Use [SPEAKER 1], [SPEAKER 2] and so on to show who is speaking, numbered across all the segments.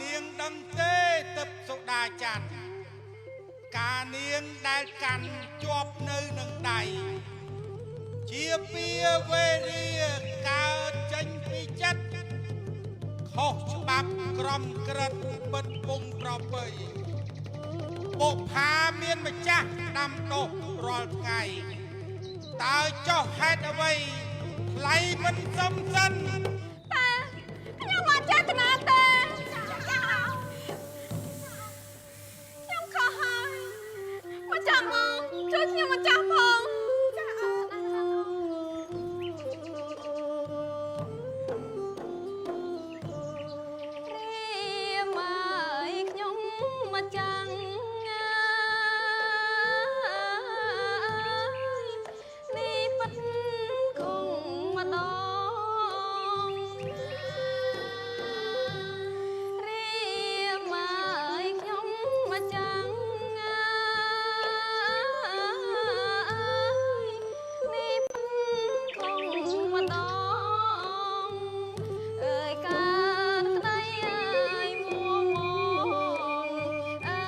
[SPEAKER 1] នាងដឹងទេទឹកសុដាច័ន្ទការនាងដែលកាន់ជាប់នៅនឹងដៃជាពៀវេរាកើតចេញពីចិត្តខុសច្បាប់ក្រមក្រិតពិតពងប្រពៃបុផាមានម្ចាស់ដាំដុះរាល់ថ្ងៃតើចោះហេតុអ្វីថ្លៃមិនសមសិន
[SPEAKER 2] តែខ្ញុំអត់ចេតនាទេខ្ញុំខុសហើយម្ចាស់មកជួយខ្ញុំម្ចាស់ផងចាអរ រាមអើយខ្ញុំមកចាំងអើយនេះពិតគង់ម្ដងរាមអើយខ្ញុំមកចាំងអើយនេះពិតគង់ម្ដង អើយកានក្តីអើយមួមងអើ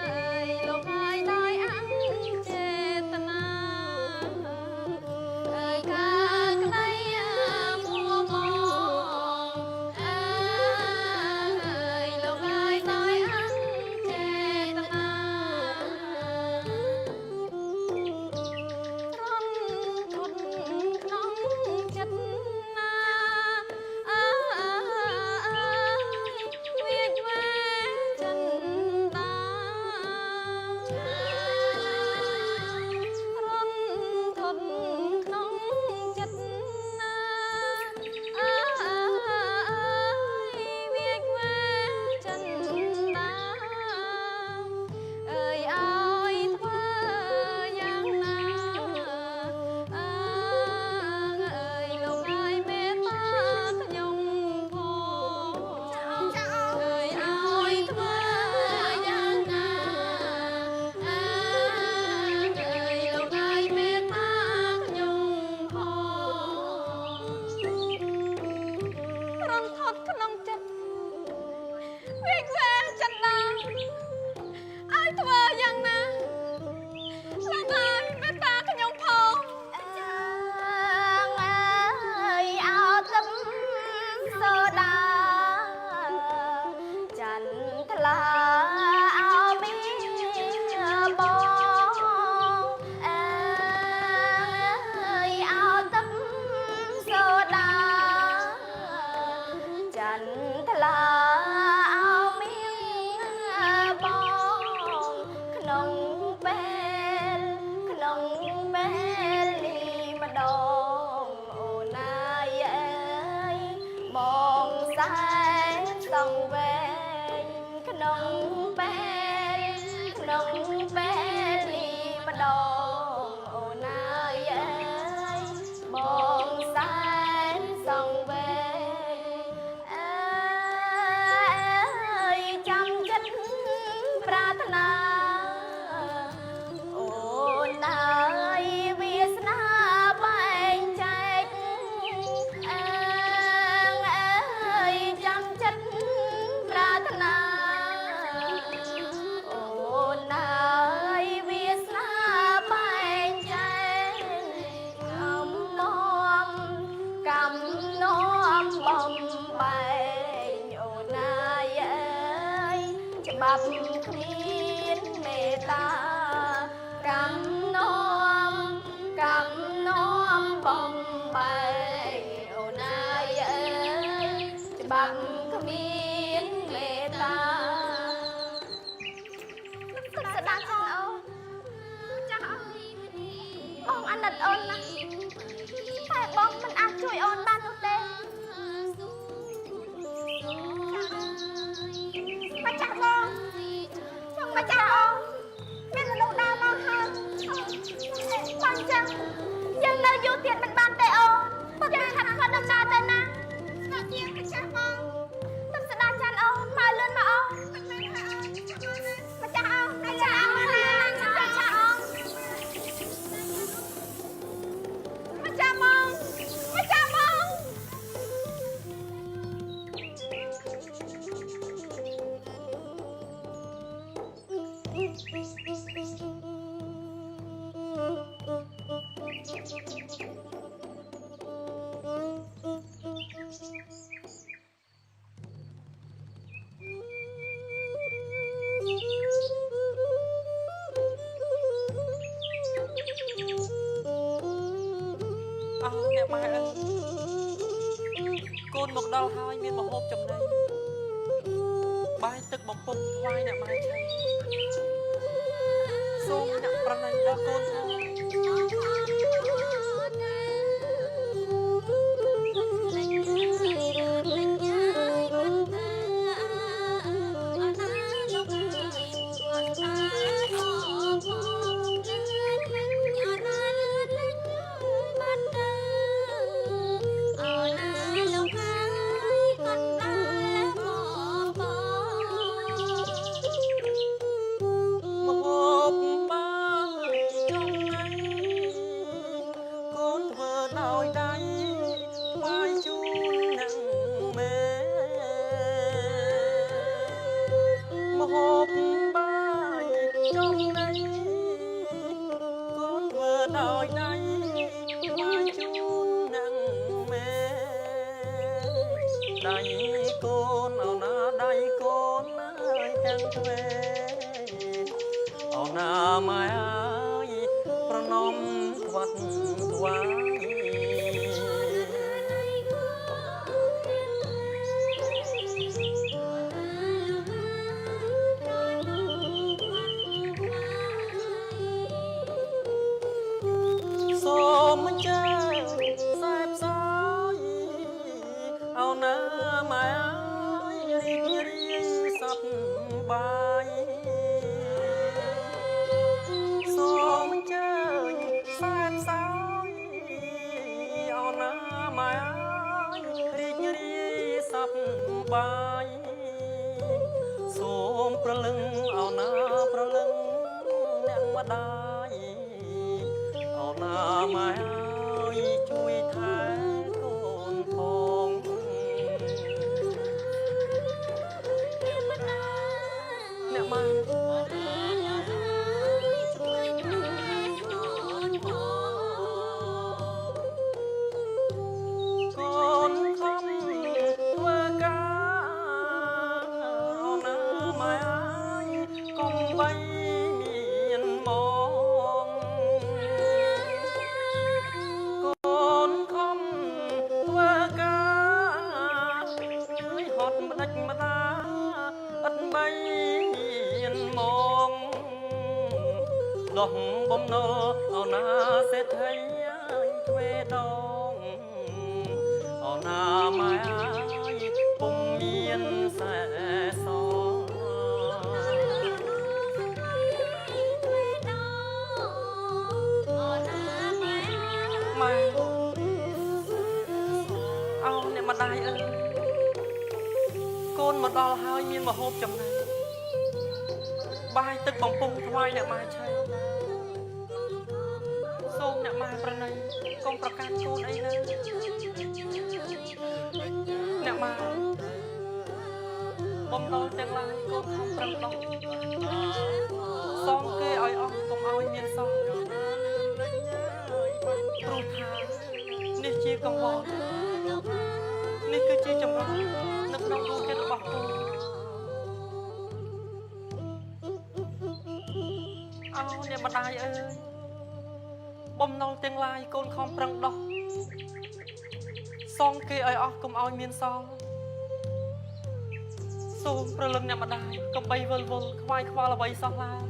[SPEAKER 2] អើយលោកហើយដោយអចេតនាអើយកានក្តីអើមួមងអើអើយលោកហើយដោយអចេតនា រំធត់ក្នុងចិត្តណាអើយវាចវេចិនដារំធត់ក្នុងចិត្តណាអើយវាចវេចិនដា អើយអើយធ្វើយ៉ាងណាអើអើយលោកអើយមេត្តាខ្ញុំផងអើយអើយធ្វើយ៉ាងណាអើអើយលោកអើយមេត្តាខ្ញុំផងរំថត់ក្នុងចិត្តវាខ្វែចិត្តណា ឲ្យធ្វើយ៉ាងណាលោកអើយមេត្តាខ្ញុំផង
[SPEAKER 3] អើយអោទឹកសូដាចន្ទថ្លាអោមីបងអើយអោទឹកសូដាចន្ទថ្លាអោមីបងក្នុងពេលក្នុងពេលនេះម្ដងអូនណាយអើយបងសែនសងវែងក្នុងពេលក្នុងពេលនេះម្ដងអូនណាយអើយបងសែនសងវែងអើយចាំចិត្តប្រាថ្នា អូនអើយវាសនាបែងចែកអើអើយចាំចិត្តប្រាថ្នាអូនអើយវាសនាបែងចែកកំនាំកំនាំបំបែងអូនអើយអើយច្បាប់គ្មានមេត្តា កម្មនាំកម្មនាំបំបែកអូនអាយអើយច្បាប់គ្មានមេត្តាទឹកស្ដាចាន់អូន
[SPEAKER 2] ចាស់អើយ
[SPEAKER 3] បងអាណិតអូនណាស់តែបងមិនអាចជួយអូនបាននោះទេ
[SPEAKER 2] ម្ចាស់បងចង់ម្ចាស់អូនមានមនុស្សដើរមកហើយបងចឹង
[SPEAKER 3] យើងនៅយូរទៀតមិនបានទេអូនពុតយើងឆាប់ធ្វើដំណើរទៅណា
[SPEAKER 2] ស្គាល់ជាម្ចាស់បង
[SPEAKER 3] ទឹកស្ដាចាន់អូនមកលឿនមកអូន
[SPEAKER 2] មិនមែនហើយអូនចាំមកណា
[SPEAKER 3] ម្ចាស់អូនម្ចាស់អូនម្ចាស់អូន
[SPEAKER 2] ម្ចាស់បងម្ចាស់បង
[SPEAKER 4] អោអ្នកម៉ែអើយកូនមកដល់ហើយមានម្ហូបចំណីបាយទឹកបំពង់ថ្វាយអ្នកម៉ែឆីសូមអ្នកប្រណីដល់កូនផង ម្ហូបបាយចំណីកូនធ្វើដោយដៃថ្វាយជូននឹងមេម្ហូបបាយចំណីកូនធ្វើដោយដៃថ្វាយជូននឹងមេដៃកូនអោណាដៃកូនអើយទាំងទ្វេ អូនណាម៉ែអើយប្រណំថ្វាត់ថ្វាយសូមអញ្ជើញសែបសាយអូនណាម៉ែអើយរីករាយសប្បាយ សូមអញ្ជើញសែបសោយអូនណាម៉ែអើយរីករាយសប្បាយសូមប្រលឹងអូនណាប្រលឹងអ្នកម្ដាយអូនណាម៉ែអើយជួយថែកូនផងអ្នកម៉ែ កូនខំធ្វើការអូនណាម៉ែអើយកុំបីមានមងកូនខំធ្វើការអើយហត់ម្ដេចម្ដាឥតបីមានមងដោះបំណុលអូនណាសេដ្ឋីអើយទ្វេដង អូនណាម៉ែអើយពុំមានសែសម៉ែអោអ្នកម្ដាយអើយកូនមកដល់ហើយមានម្ហូបចំណីបាយទឹកបំពង់ថ្វាយអ្នកម៉ែឆៃសូមអ្នកម៉ែប្រណីកុំប្រកាន់កូនអីណាអ្នកម៉ែបំណុលទាំងឡាយកូនខំប្រឹងដោះសងគេឲ្យអស់កុំឲ្យមានសល់ព្រោះថានេះជាកង្វល់នេះគឺជាចម្រោះនៅក្នុងដួងចិត្តរបស់កូនអោអ្នកម្ដាយអើយបំណុលទាំងឡាយកូនខំប្រឹងដោះសងគេឲ្យអស់កុំឲ្យមានសល់សូមប្រលឹងអ្នកម្ដាយកុំបីវិលវល់ខ្វាយខ្វល់អ្វីសោះឡើយ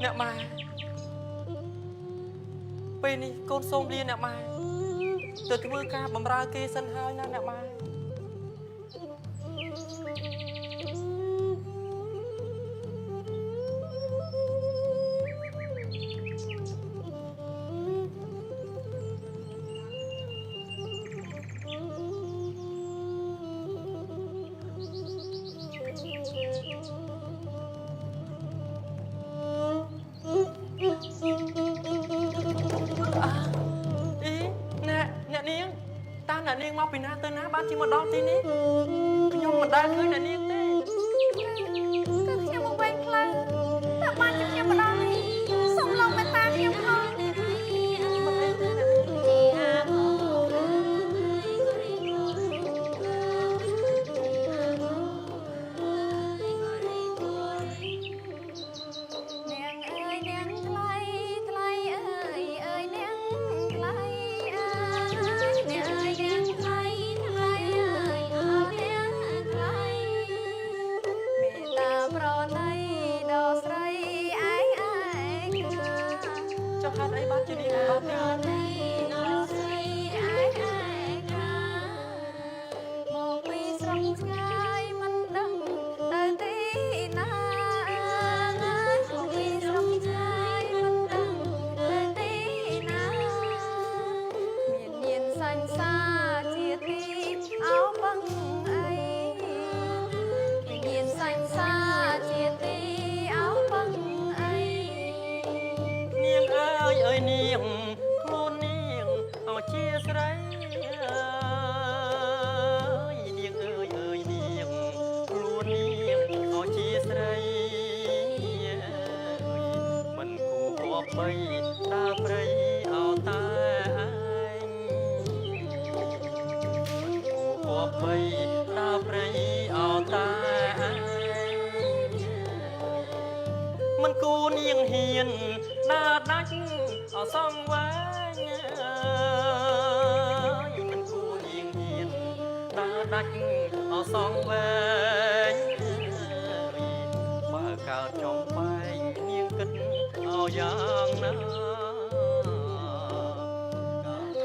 [SPEAKER 4] អ្នកម៉ែពេលនេះកូនសូមលាអ្នកម៉ែទៅធ្វើការបម្រើគេសិនហើយណាអ្នកម៉ែ អីណែអ្នកនាងតើអ្នកនាងមកពីណាទៅណាបានជាមកដល់ទីនេះខ្ញុំមិនដែលឃើញអ្នកនាងទេ
[SPEAKER 2] ឆ្ងាយមិនដឹងទៅទីណាពីស្រុកឆ្ងាយមិនដឹងទៅទីណាមានញៀនសញ្សាជាទីអោបឹងអីមានសញ្សាជាទីអោបឹងអី
[SPEAKER 4] នាងអើយអើយនាងខ្លួននាងឲ្យជាស្រីអើយនាងអើយអើយនាងខ្លួននាងឲ្យជាស្រីអើយមិនគួរគប្បីដើរព្រៃអោតែឯងមិនគួរគប្បីដើរព្រៃអោតែឯង មិនគូនាងហ៊ានដើរដាច់អសងវែងអើយមិនគូនាងហ៊ានដើរដាច់អសងវែងអើយបើកើតចំបែងនាងគិតឲ្យយ៉ាងណា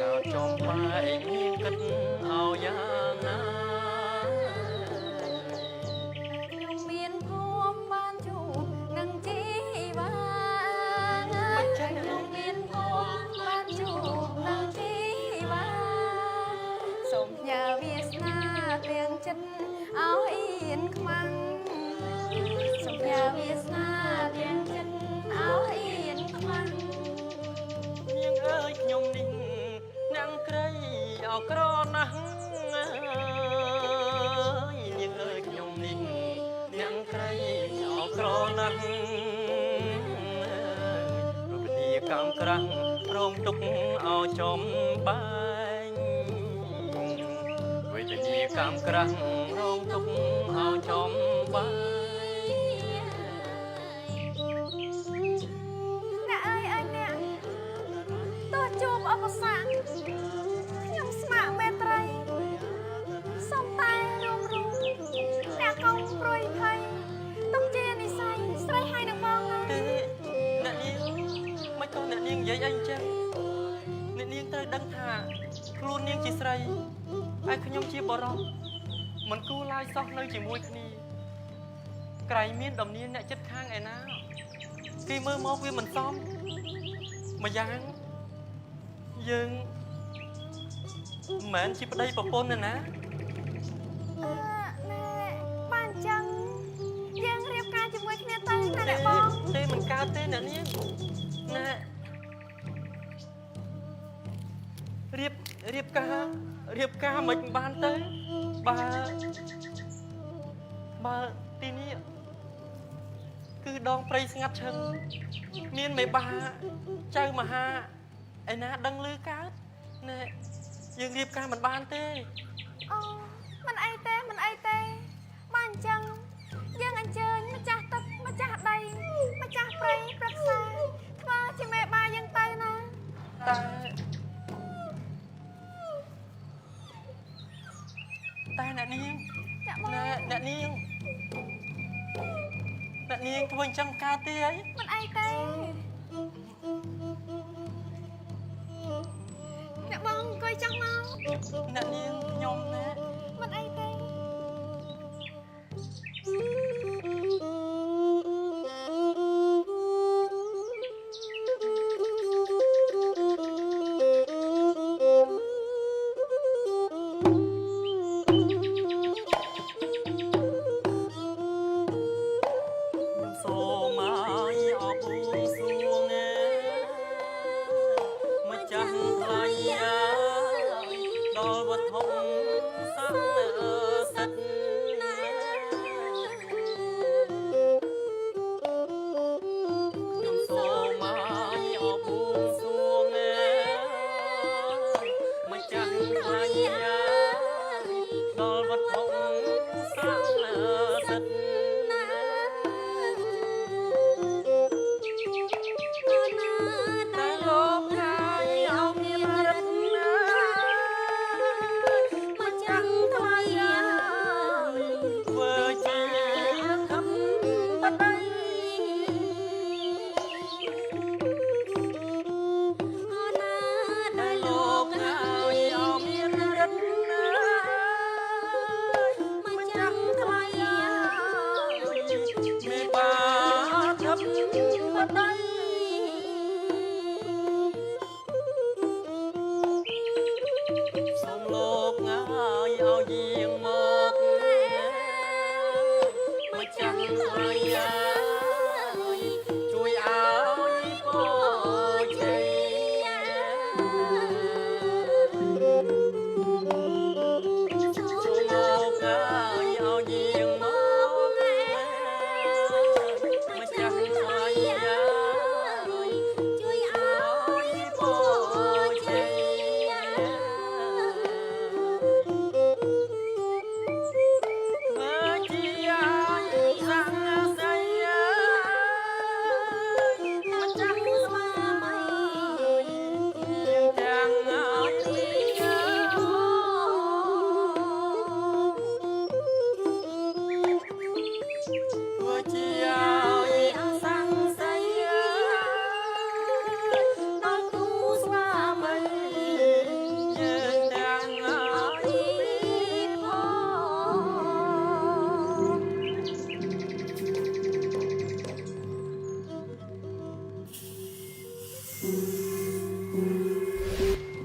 [SPEAKER 4] កើតចំបែងនាងគិតឲ្យយ៉ាងណា
[SPEAKER 2] ខ្ញុំមានភូមិបានជួបនឹងជីវ៉ាខ្ញុំមានភូមិបានជួបនឹងជីវ៉ាសូមផ្ញើវាសនាទាំងចិត្តឲ្យអៀនខ្មាំងសូមផ្ញើវាសនាទាំងចិត្តឲ្យអៀនខ្មាំង
[SPEAKER 4] នាងអើយខ្ញុំនេះអ្នកក្រីអក្រណាស់អើយនាងអើយខ្ញុំនេះអ្នកក្រីអក្រណាស់រូបនីកម្មក្រាស់រងទុកឲ្យចំបែងវេទនាកម្មក្រាស់រងទុកឲ្យចំបែង
[SPEAKER 2] អ្នកអើយអើយអ្នកទោះជួបឧបសគ្គខ្ញុំស្ម័គ្រមេត្រីសូមតែរួមរួមអ្នកកុំព្រួយភ័យទុកជានិស័យស្រីហើយនឹងបងណា
[SPEAKER 4] ទេអ្នកនាងមិនក៏អ្នកនាងនិយាយអីអញ្ចឹងអ្នកនាងត្រូវដឹងថាខ្លួននាងជាស្រីហើយខ្ញុំជាបុរសមិនគួរឡើយសោះនៅជាមួយគ្នាក្រៃមានដំនៀនអ្នកចិត្តខាងឯណាគេមើលមកវាមិនសមម្យ៉ាងយើងមិនមែនជាប្តីប្រពន្ធទេណា
[SPEAKER 2] អឺណែបានអញ្ចឹងយើងរៀបការជាមួយគ្នាទៅណាអ្នកបង
[SPEAKER 4] ទេមិនកើតទេអ្នកនាងណែរៀបរៀបការរៀបការមិនបានទៅបើបើទីនេះគឺដងព្រៃស្ងាត់ឈឹងមានមេបាចៅមហាឯណាដឹងឮកើតណែយើងរៀបការមិនបានទេ
[SPEAKER 2] អូមិនអីទេមិនអីទេបានអញ្ចឹងយើងអញ្ជើញម្ចាស់ទឹកម្ចាស់ដីម្ចាស់ព្រៃប្រឹក្សាធ្វើជាមេបាយើងទៅណា
[SPEAKER 4] តែតែអ្នកនាង
[SPEAKER 2] អ្នកបង
[SPEAKER 4] ណែអ្នកនាងអ្នកនាងធ្វើអញ្ចឹងកើតទេអី
[SPEAKER 2] មិនអីទេអ្នកបងអង្គុយចង់មក
[SPEAKER 4] អ្នកនាងខ្ញុំណែ
[SPEAKER 2] មិនអីទេ
[SPEAKER 4] សូមឲ្យអបួងសួងណែម្ចាស់ថ្លៃអើយដល់វត្ថុស័ក្តិសិទ្ធិណែខ្ញុំសូមឲ្យអបួងសួងណែម្ចាស់ថ្លៃអើយដល់វត្ថុស័ក្តិសិទ្ធិណែ តែលោកហើយឲ្យមានរិទ្ធណា
[SPEAKER 3] មកចាំងថ្លៃអើយ
[SPEAKER 4] ធ្វើជាខំបតី
[SPEAKER 3] អណា
[SPEAKER 4] តែ
[SPEAKER 3] ដែល
[SPEAKER 4] លោកហើយឲ្យមានរិទ្ធណា
[SPEAKER 3] មក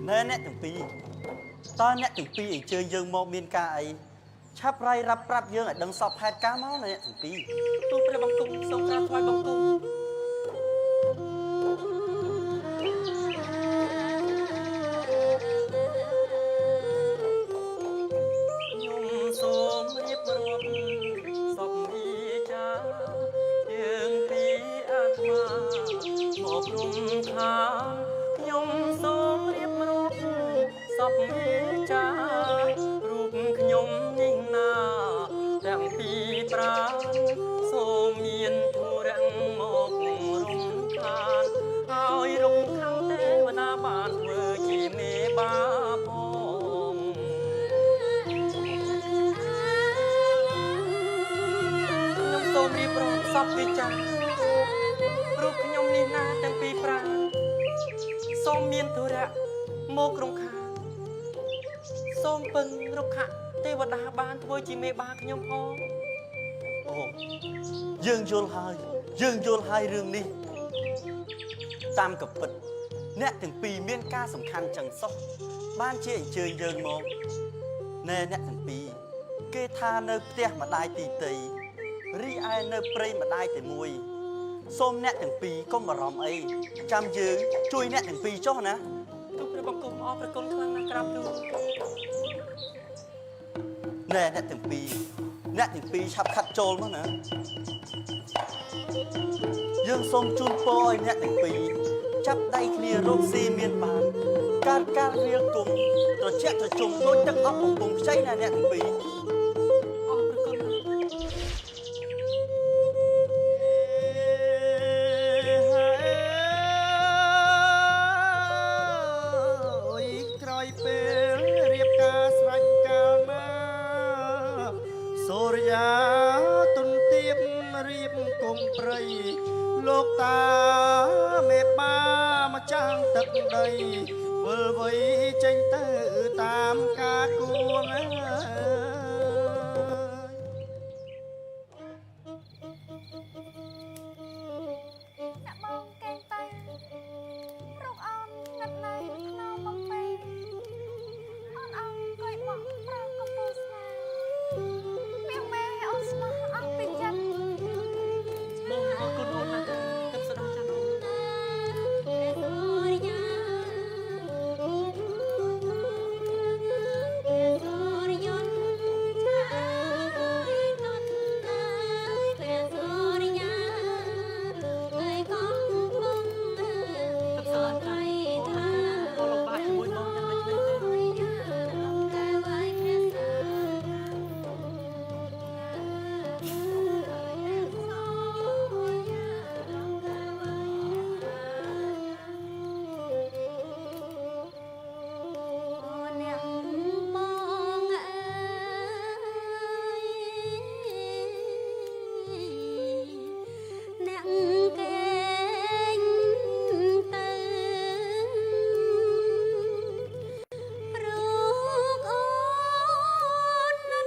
[SPEAKER 4] ណែអ្នកទាំងពីរតើអ្នកទាំងពីរអញ្ជើញយើងមកមានការអីឆាប់រាយរាប់ប្រាប់យើងឲ្យដឹងសពហេតុការណ៍មកណាអ្នកទាំងពីរ
[SPEAKER 5] ទូលព្រះបង្គំសូមក្រាបថ្វាយបង្គំខ្ញុំសូមរៀបរាប់សពវិចាយើងពីអាត្មាមករំខានខ្ញុំសូមរៀបរាប់សពវិចារូបខ្ញុំនេះណាទាំងពីរប្រាណសូមមានធុរៈមករំខានឲ្យរំខាំងទេវតាបានធ្វើជាមេបាផងខ្ញុំសូមរៀបរាប់សពវិចារូបខ្ញុំនេះណាទាំងពីរប្រាណសូមមានធុរៈមករំខានសូមពឹងរុក្ខទេវតាបានធ្វើជាមេបាខ្ញុំផង
[SPEAKER 4] អូយើងយល់ហើយយើងយល់ហើយរឿងនេះតាមកពិតអ្នកទាំងពីរមានការសំខាន់ចឹងសោះបានជាអញ្ជើញយើងមកណែអ្នកទាំងពីរគេថានៅផ្ទះម្ដាយទីតីរីឯនៅព្រៃម្ដាយតែមួយសូមអ្នកទាំងពីរកុំបារម្ភអីចាំយើងជួយអ្នកទាំងពីរចុះណា
[SPEAKER 5] ទូលព្រះបង្គំអរព្រះគុណខ្លាំងណាស់ក្រាបទូល
[SPEAKER 4] ណែអ្នកទាំងពីរអ្នកទាំងពីរឆាប់ខាត់ចូលមកណាយើងសូមជូនពរឲ្យអ្នកទាំងពីរចាប់ដៃគ្នារកស៊ីមានបានកើតការរៀលគុំត្រជាក់ត្រជុំដូចទឹកអប់កំពង់ខ្ចីណាអ្នកទាំងពីរ
[SPEAKER 5] អរព្រះគុណណាស់
[SPEAKER 1] អើយក្រោយពេលរៀបការស្រេចកាលមកសូរិយាទុនទៀបរៀបគង់ព្រៃលោកតាមេបាម្ចាស់ទឹកដីវិលវ័យចេញទៅតាមការគួងអើយ
[SPEAKER 3] អ្នកបងកេងទៅរកអូនណាត់ណៃថ្នមបំពេញអូនអង្គុយបក់ប្រកំពូលស្នេហ៍មៀងមេអូនស្មោះអស់ពីចិត្ត
[SPEAKER 5] បងអរគុណអូនណាស់ទឹកស្ដាចាន់អូន
[SPEAKER 2] ព្រះសូរិយាព្រះសូរិយន្តឆាយតន់ណាព្រះសូរិយាអើយកំបង
[SPEAKER 5] ទឹកស្ដាចាន់អូនក៏លំបាកជាមួយបងយ៉ាងដូចនេះទេ
[SPEAKER 2] អ្នកបងអើយអ្នកកេងទៅ ព្រោះអូននៅ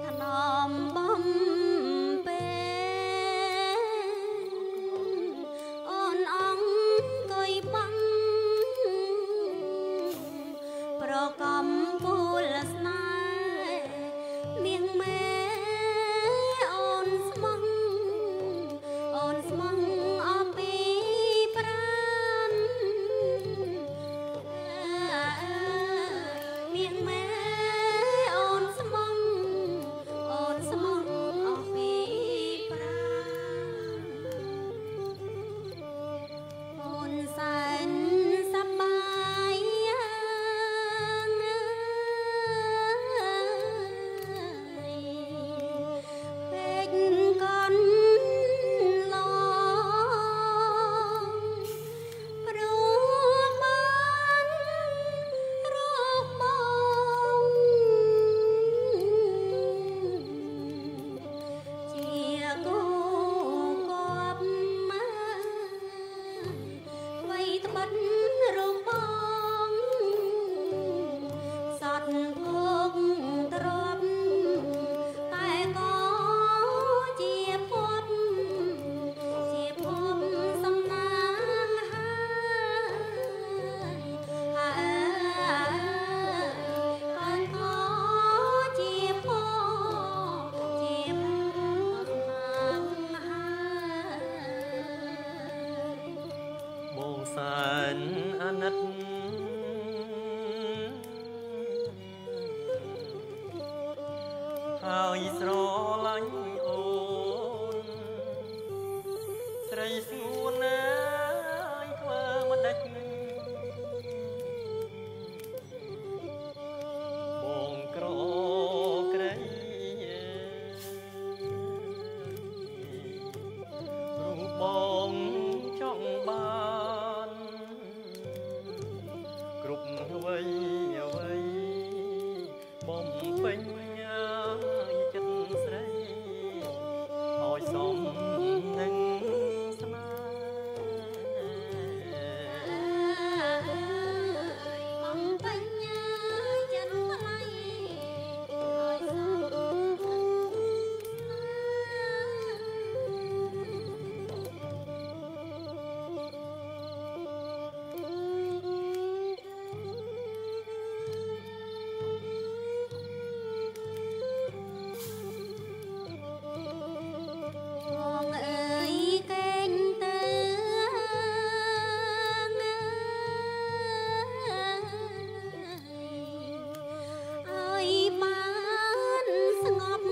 [SPEAKER 2] ថ្នមបំពេអូនអង្គុយបងប្រកំពូលស្នេហ៍មៀងមេអូនស្មងអូនស្មងអពីប្រានមៀងមេអូនស្មងអូនស្មងអពីប្រានអូនសែនសប្បាយអើ
[SPEAKER 5] ហើយស្រឡាញ់អូនស្រីស្ងួនណាយធ្វើមិនដេចបងក្រក្រៃព្រោះបងចង់បានគ្រប់អ្វីអ្វីបំពេញចិត្តស្រីឲ្យសមនឹងស្នេហ៍
[SPEAKER 2] បំពេញចិត្តថ្លៃឲ្យសម បងអើយកេងទៅឲ្យបានស្ងប់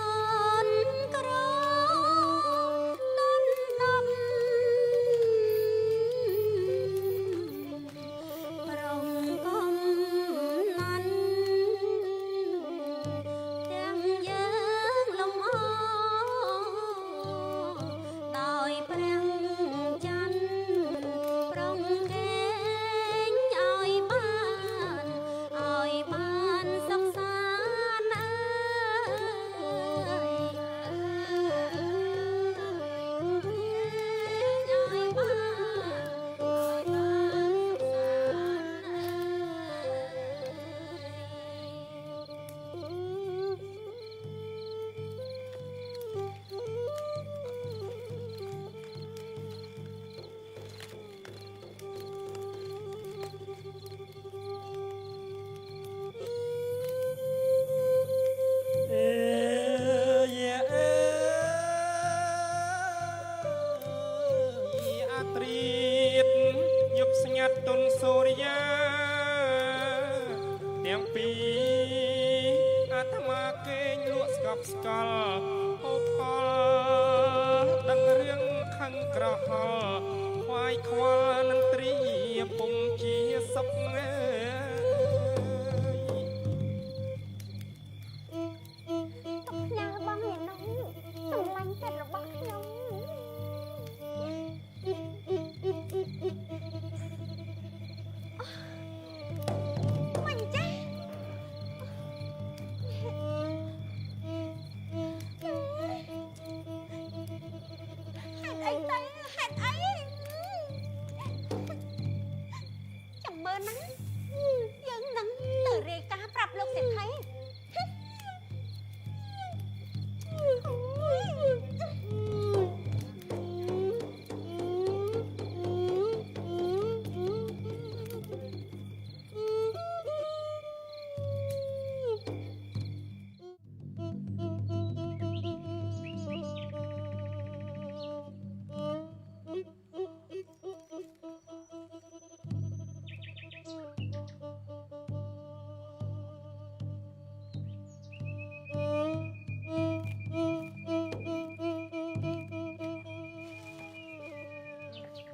[SPEAKER 2] អូនក្រដនដំប្រងកំណាន់ ទាំងយើងលំអដោយព្រះច័ន្ទប្រងកេងឲ្យបានឲ្យបានសុខសាន្តអើយឲ្យបានឲ្យបានសុខសាន្តអើយ
[SPEAKER 5] អេយេអេ
[SPEAKER 6] អាត្រៀតយប់ស្ងាត់ទុនសូរិយាទាំងពីរអាត្មាគេងលក់ស្កប់ស្កល់ហូបផលដឹងរឿងខឹងក្រហល់ខ្វាយខ្វល់នឹងទ្រាពុំជាសុខអើយ
[SPEAKER 3] ទុកផ្ញើបងឯនោះសម្លាញ់ចិត្តរបស់ខ្ញុំមិនចេះហេតុអីទៅហេតុអីចាំមើលណាយើងនឹងទៅរាយការណ៍ប្រាប់លោកសេដ្ឋី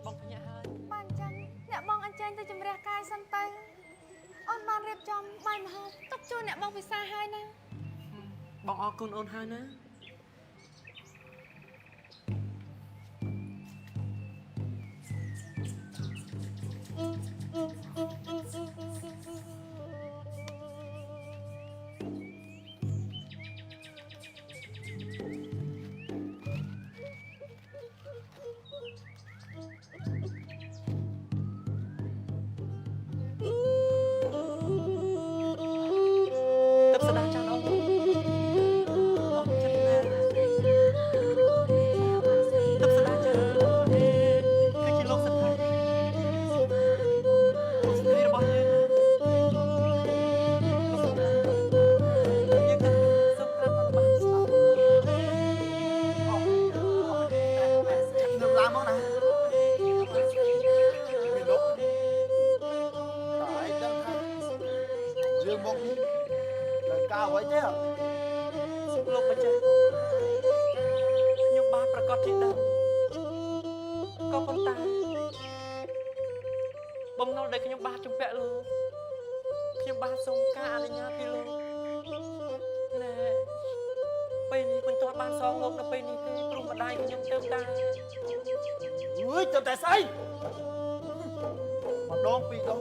[SPEAKER 4] បងភ្ញាក់ហើយ
[SPEAKER 2] បានចឹងអ្នកបងអញ្ជើញទៅជំរះកាយសិនទៅអូនបានរៀបចំបាយម្ហូបទុកជូនអ្នកបងពិសាហើយណា
[SPEAKER 4] បងអរគុណអូនហើយណា ទឹកស្ដាចានអូនអរចិត្តណាស់ទឹកស្ដាចាគឺជាលោកសដ្ឋាលោកសដ្ឋារបស់យើងលោកសដ្ឋាយើងទៅសូមក្រាបដល់បាទ
[SPEAKER 7] ឆាប់ងើបឡើងមកណាមានលោកតើឯងដឹងថាយើងមកនេះ ការអ្វីទេ
[SPEAKER 4] លោកម្ចាស់ខ្ញុំបាទប្រកាសជាដឹងក៏ប៉ុន្តែបំណុលដែលខ្ញុំបាទជំពាក់លោកខ្ញុំបាទសូមការអនុញ្ញាតពីលោកណែពេលនេះមិនទាន់បានសងលោកនៅពេលនេះទេព្រោះម្ដាយខ្ញុំទៅតែ
[SPEAKER 7] អើយទៅតែស្អីម្ដងពីរដង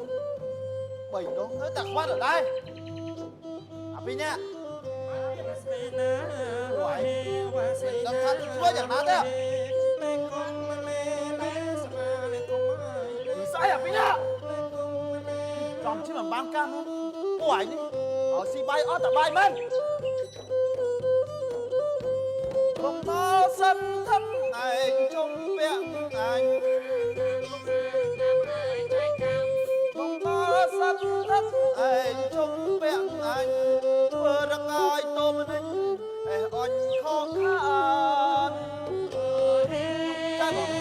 [SPEAKER 7] បីដងនៅតែខ្វះដដែលអាពីរនេះដឹងថាធ្វើយ៉ាងណាទេគឺស្អីអាពីរនេះចំជិះមិនបានការនោះពួកឯងនេះឲ្យស៊ីបាយអត់តែបាយមែនបំណសិនថិតឯងជុំពាក់អញបំណសិនថិតឯងជុំពាក់អញធ្វើរកាយតោមនិញអេអញខកខានចាបង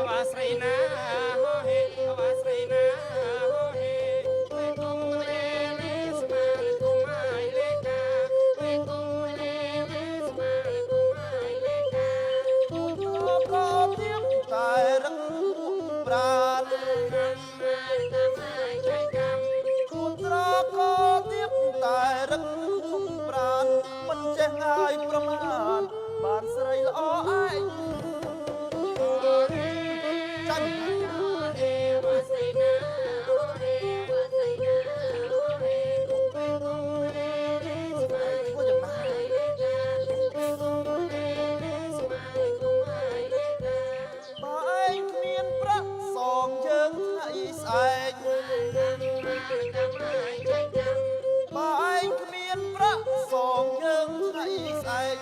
[SPEAKER 6] វ៉ាស្រីណាហោហេវ៉ាស្រីណាហោហេវេគុំលេលេស្មាលគុំអាយលេកាវេគុំលេលេស្មាលគុំអាយលេកា
[SPEAKER 7] ក៏ទៀមតែរឹងប្រានខ្លួនត្រក៏ទៀមតែរឹងប្រានមិនចេះងាយប្រមាណបានស្រីល្អឯងចាញ់ធ្វើយ៉ាងណាបើឯងគ្មានប្រាក់សងយើងថ្ងៃស្អែកបើឯងគ្មានប្រាក់សងយើងថ្ងៃស្អែក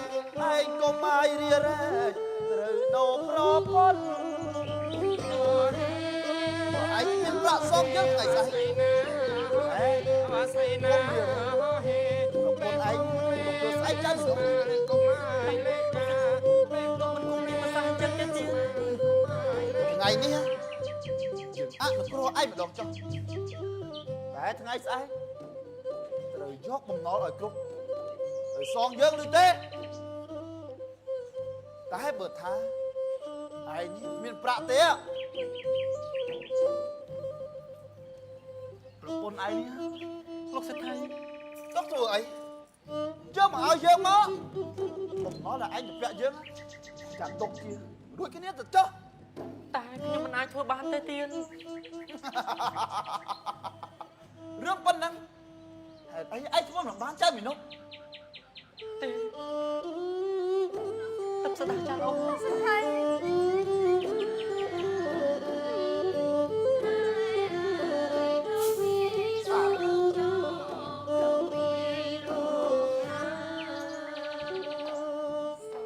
[SPEAKER 7] ឯងក៏បាយរារែកត្រូវដូរប្រពន្ធបើឯងគ្មានប្រាក់សងយើងថ្ងៃស្អែកហេ
[SPEAKER 6] វ៉ាស្រីណាហោហេ
[SPEAKER 7] ប្រពន្ធឯងកុំធ្វើស្អែកចាំស្រុក
[SPEAKER 6] គុំអាយលេកាវេគុំ
[SPEAKER 4] លោកមិនគួរមានប្រសាសន៍អញ្ចឹងទេទៀត
[SPEAKER 7] ថ្ងៃនេះយើងអនុគ្រោះឯងម្ដងចុះតែថ្ងៃស្អែកត្រូវយកបំណុលឲ្យគ្រប់ឲ្យសងយើងឬទេតែបើថាឯងនេះគ្មានប្រាក់ទេប្រពន្ធឯងនេះ
[SPEAKER 4] លោកសេដ្ឋី
[SPEAKER 7] ទុកធ្វើអីយកមកឲ្យយើងមកបំណុលដែលឯងទៅពាក់យើងចាំទុកជារួចគ្នាទៅចុះ
[SPEAKER 4] តែខ្ញុំមិនអាចធ្វើបានទេទៀត
[SPEAKER 7] រឿងប៉ុណ្ណឹងហេតុអីឯងធ្វើមិនបានចៅមីនុក
[SPEAKER 4] ទេទឹកស្ដាចាន់អូន
[SPEAKER 2] ស្ថៃសូ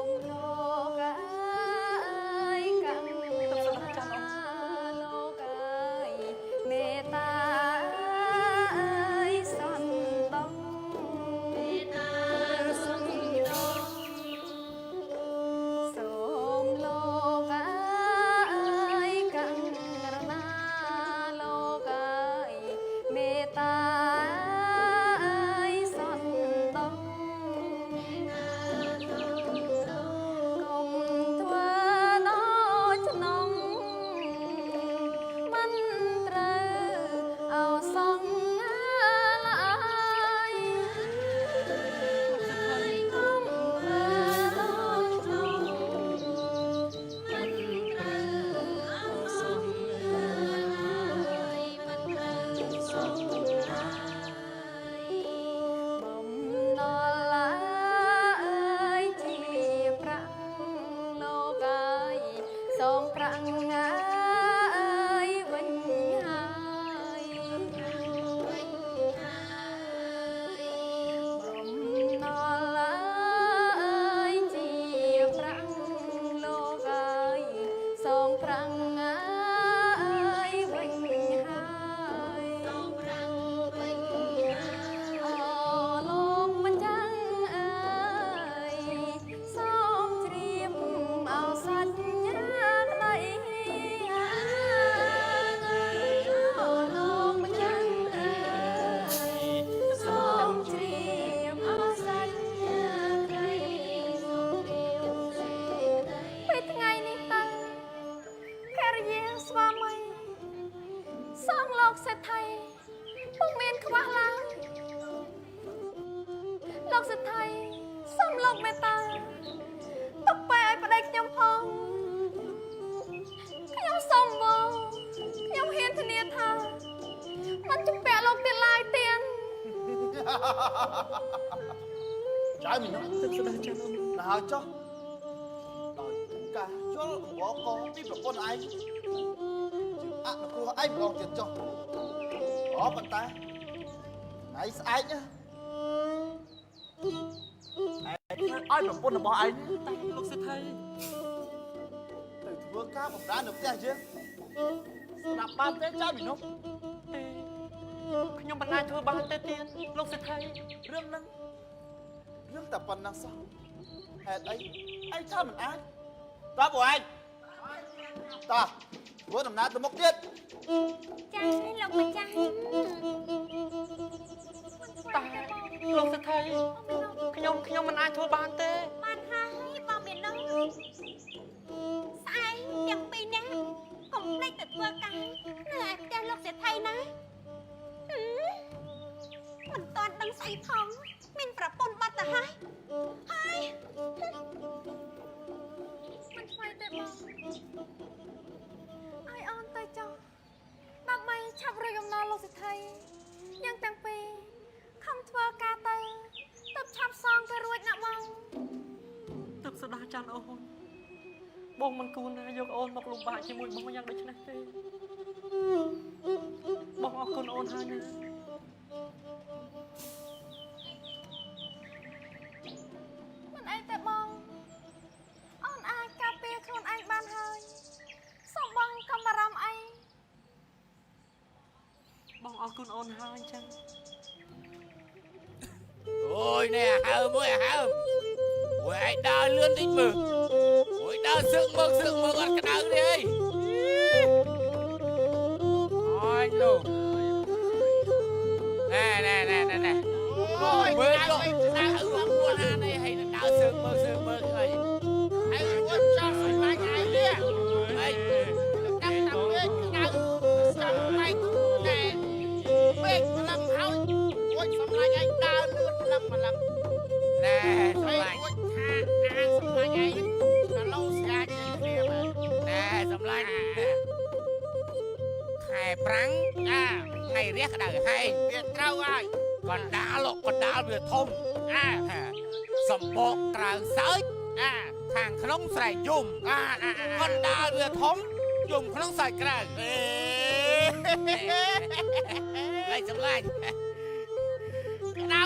[SPEAKER 2] មលោកអើយកម្ម
[SPEAKER 4] ទឹកស្ដាចាន់អូន
[SPEAKER 2] លោកអើយមេត្តាអើយសន្តោមេត្តាសន្តោសូមលោ លោកសេដ្ឋីសូមលោកមេត្តាទុកពេលឲ្យប្តីខ្ញុំផងខ្ញុំសូមបងខ្ញុំហ៊ានធានាថាមិនជំពាក់លោកទៀតឡើយទៀន
[SPEAKER 7] ចៅមីនុ
[SPEAKER 4] ទឹកស្ដាចាន់អូន
[SPEAKER 7] ដល់ហើយចុះដោយការយល់អង្វរកពីប្រពន្ធឯងយើងអនុគ្រោះឯងម្ដងទៀតចុះអូប៉ុន្តែថ្ងៃស្អែកណាឯងត្រូវឲ្យប្រពន្ធរបស់ឯង
[SPEAKER 4] តែលោកសេដ្ឋី
[SPEAKER 7] ទៅធ្វើការបម្រើនៅផ្ទះយើងស្ដាប់បានទេចៅមីនុ
[SPEAKER 4] ទេខ្ញុំមិនអាចធ្វើបានទេទៀនលោកសេដ្ឋី
[SPEAKER 7] រឿងហ្នឹងរឿងតែប៉ុណ្ណឹងសោះហេតុអីឯងថាមិនអាចតើពួកឯងតោះធ្វើដំណើរទៅមុខទៀត
[SPEAKER 3] ចាលោកម្ចាស់
[SPEAKER 4] តែលោកសេដ្ឋីខ្ញុំមិនអាចធ្វើបានទេ
[SPEAKER 3] បានហើយបងមាននោះស្អែកទាំងពីរនាក់កុំភ្លេចទៅធ្វើការនៅឯផ្ទះលោកសេដ្ឋីណាហឹមមិនតាន់ដឹងស្អីផងមានប្រពន្ធបាត់ទៅហើយហើយ
[SPEAKER 2] មិនថ្មីទេបងឲ្យអូនទៅចុះដើម្បីឆាប់រួចកំណត់លោកសេដ្ឋីយើងទាំងពីរខំធ្វើការទៅទៅឆាប់សងទៅរួចណាបង
[SPEAKER 4] ទឹកស្ដាចាន់អូនបងមិនគួរណាយកអូនមកលំបាកជាមួយបងយ៉ាងដូចនេះទេបងអរគុណអូនហើយណា
[SPEAKER 2] មិនអីទេបងអូនអាចការពារខ្លួនឯងបានហើយសូមបងកុំបារម្ភអី
[SPEAKER 4] បងអរគុណអូនហើយអញ្ចឹង
[SPEAKER 8] អូយនេះអាហើមមួយអាហើមអូយឯងដើរលឿនតិចមើលអូយដើរសឹកមកសឹកមកអត់ក្តៅទេអីអូយលោកណែណែណែណែណែមើលលោកក្តៅខ្លួនណានេះហើយដើរសឹកមើលសឹកមើលអី
[SPEAKER 1] ហើយរួចចោះសម្លាញ់ឯងនេះ
[SPEAKER 8] អី
[SPEAKER 1] ដឹងតែពេកក្តៅចាំបែកណែពេកម្លឹងហើយរួចសម្លាញ់ឯងដើរលឿនម្លឹងម្លឹង
[SPEAKER 8] ណែ
[SPEAKER 1] ហើ
[SPEAKER 8] សម្លាញ់
[SPEAKER 1] យរួចថាអាងសម្លាញ់ឯងទៅឡូស្រាជាងគ្នាបាទ
[SPEAKER 8] ណែសម្លាញ់ខែប្រាំង
[SPEAKER 1] អា
[SPEAKER 8] ថ្ងៃរះក្តៅហែង
[SPEAKER 1] វាត្រូវហើយក
[SPEAKER 8] ណ្ដាលលោកកណ្ដាលវាធំ
[SPEAKER 1] អា
[SPEAKER 8] សំបកក្រៅសើច
[SPEAKER 1] អា
[SPEAKER 8] ខាងក្នុងស្រែកយំ
[SPEAKER 1] អាអា
[SPEAKER 8] កណ្ដាលវាធំយំក្នុងសើចក្រៅ
[SPEAKER 1] អេ
[SPEAKER 8] ហើយសម្លាញ់
[SPEAKER 1] ក្តៅ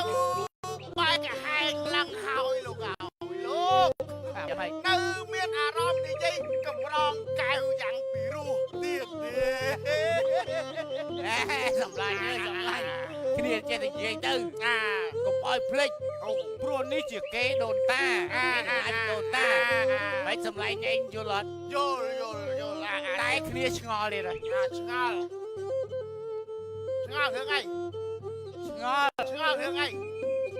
[SPEAKER 1] បែកហែងឡើងហើយលោកអើយលោក
[SPEAKER 8] យ៉ាងម៉េច
[SPEAKER 1] នៅមានអារម្មណ៍និយាយកម្រងកែវយ៉ាងពីរោះទៀតទេ
[SPEAKER 8] អេសម្លាញ់អើយសម្លាញ់គ្នាចេះតែនិយាយទៅ
[SPEAKER 1] អា
[SPEAKER 8] កុំឲ្យភ្លេច
[SPEAKER 1] អូ
[SPEAKER 8] ព្រោះនេះជាគេដូនតា
[SPEAKER 1] អា
[SPEAKER 8] គេអាចដូនតាមិនសម្លាញ់ឯងយល់អត់
[SPEAKER 1] យល់យល់យល់អា
[SPEAKER 8] តែគ្នាឆ្ងល់ទៀតហើយ
[SPEAKER 1] អាឆ្ងល់ឆ្ងល់រឿងអី
[SPEAKER 8] ឆ្ងល់
[SPEAKER 1] ឆ្ងល់រឿងអី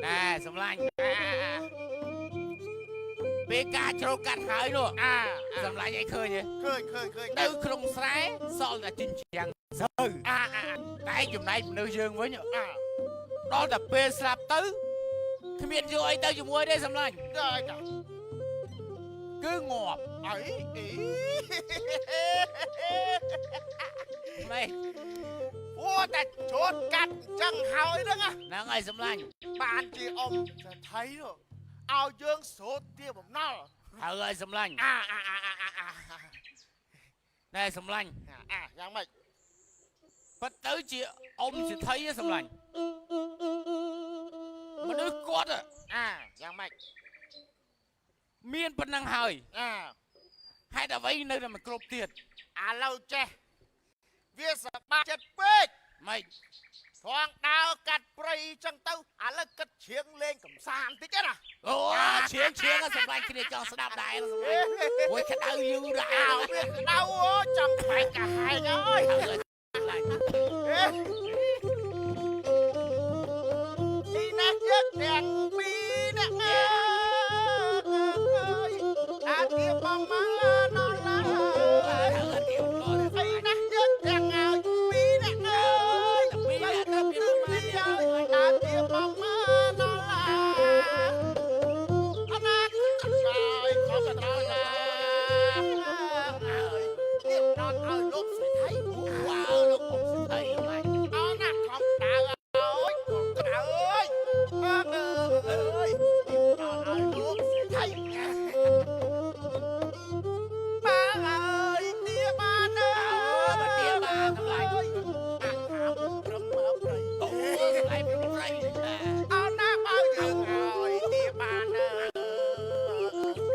[SPEAKER 8] ណែសម្លាញ់
[SPEAKER 1] អា
[SPEAKER 8] ពេលការជ្រោកកាត់ហើយនោះ
[SPEAKER 1] អា
[SPEAKER 8] សម្លាញ់ឯងឃើញទេ
[SPEAKER 1] ឃើញឃើញឃើញ
[SPEAKER 8] នៅក្នុងស្រែសល់តែចិញ្ច្រាំងស្រូវ
[SPEAKER 1] អាអា
[SPEAKER 8] តែចំណែកមនុស្សយើងវិញ
[SPEAKER 1] អា
[SPEAKER 8] ដល់តែពេលស្លាប់ទៅគ្មានយកអីទៅជាមួយទេសម្លាញ់
[SPEAKER 1] ដល់ចា
[SPEAKER 8] គឺងាប់
[SPEAKER 1] អីអី
[SPEAKER 8] ម៉េច
[SPEAKER 1] អូតែជ្រូតកាត់អញ្ចឹងហើយហ្នឹងណា
[SPEAKER 8] ហ្នឹងហើយសម្លាញ់
[SPEAKER 1] បានជាអ៊ំសេដ្ឋីនោះឲ្យយើងសូត្រទាបំណុល
[SPEAKER 8] ហើយហើយសម្លាញ់
[SPEAKER 1] អាអាអាអាអាអា
[SPEAKER 8] ណែសម្លាញ់
[SPEAKER 1] អាយ៉ាងម៉េច
[SPEAKER 8] ប៉ិតទៅជាអ៊ំសិទ្ធិឯងសម្លាញ់មនុស្សគាត់ហ៎
[SPEAKER 1] អាយ៉ាងម៉េច
[SPEAKER 8] មានប៉ុណ្ណឹងហើយ
[SPEAKER 1] អា
[SPEAKER 8] ហេតុអ្វីនៅតែមិនគ្រប់ទៀត
[SPEAKER 1] ឥឡូវចេះវាសប្បាយចិត្តពេក
[SPEAKER 8] ម៉េច
[SPEAKER 1] ថងដើរកាត់ព្រៃចឹងទៅឥឡូវគិតជ្រៀងលេងកំសាន្តតិចណា
[SPEAKER 8] អូឈៀងឈៀងសម្លាញ់គ្នាចង់ស្ដាប់ដែរសម្លាញ់អូយក្តៅយូរដែរ
[SPEAKER 1] អើវាក្តៅអូចង់បែកកាហែងអើយ
[SPEAKER 8] ហើយសម្លាញ់
[SPEAKER 1] ទីណាយើងទាំងពីរអ្នកអើយអាទៀបងមកដល់ឡើយ
[SPEAKER 8] ហើយទៀត
[SPEAKER 1] អីណាយើងទាំងឲ្យពីរអ្នកអើយ
[SPEAKER 8] ពីរអ្នកទៅពីរ
[SPEAKER 1] ពីរអាទៀបងមកដល់ឡើ
[SPEAKER 8] តម្លៃ
[SPEAKER 1] អាខាព្រឹមមើព្រៃ
[SPEAKER 8] អូសម្លាញ់ព្រឹមព្រៃ
[SPEAKER 1] អោណាបើយើងឲ្យទាបានអើ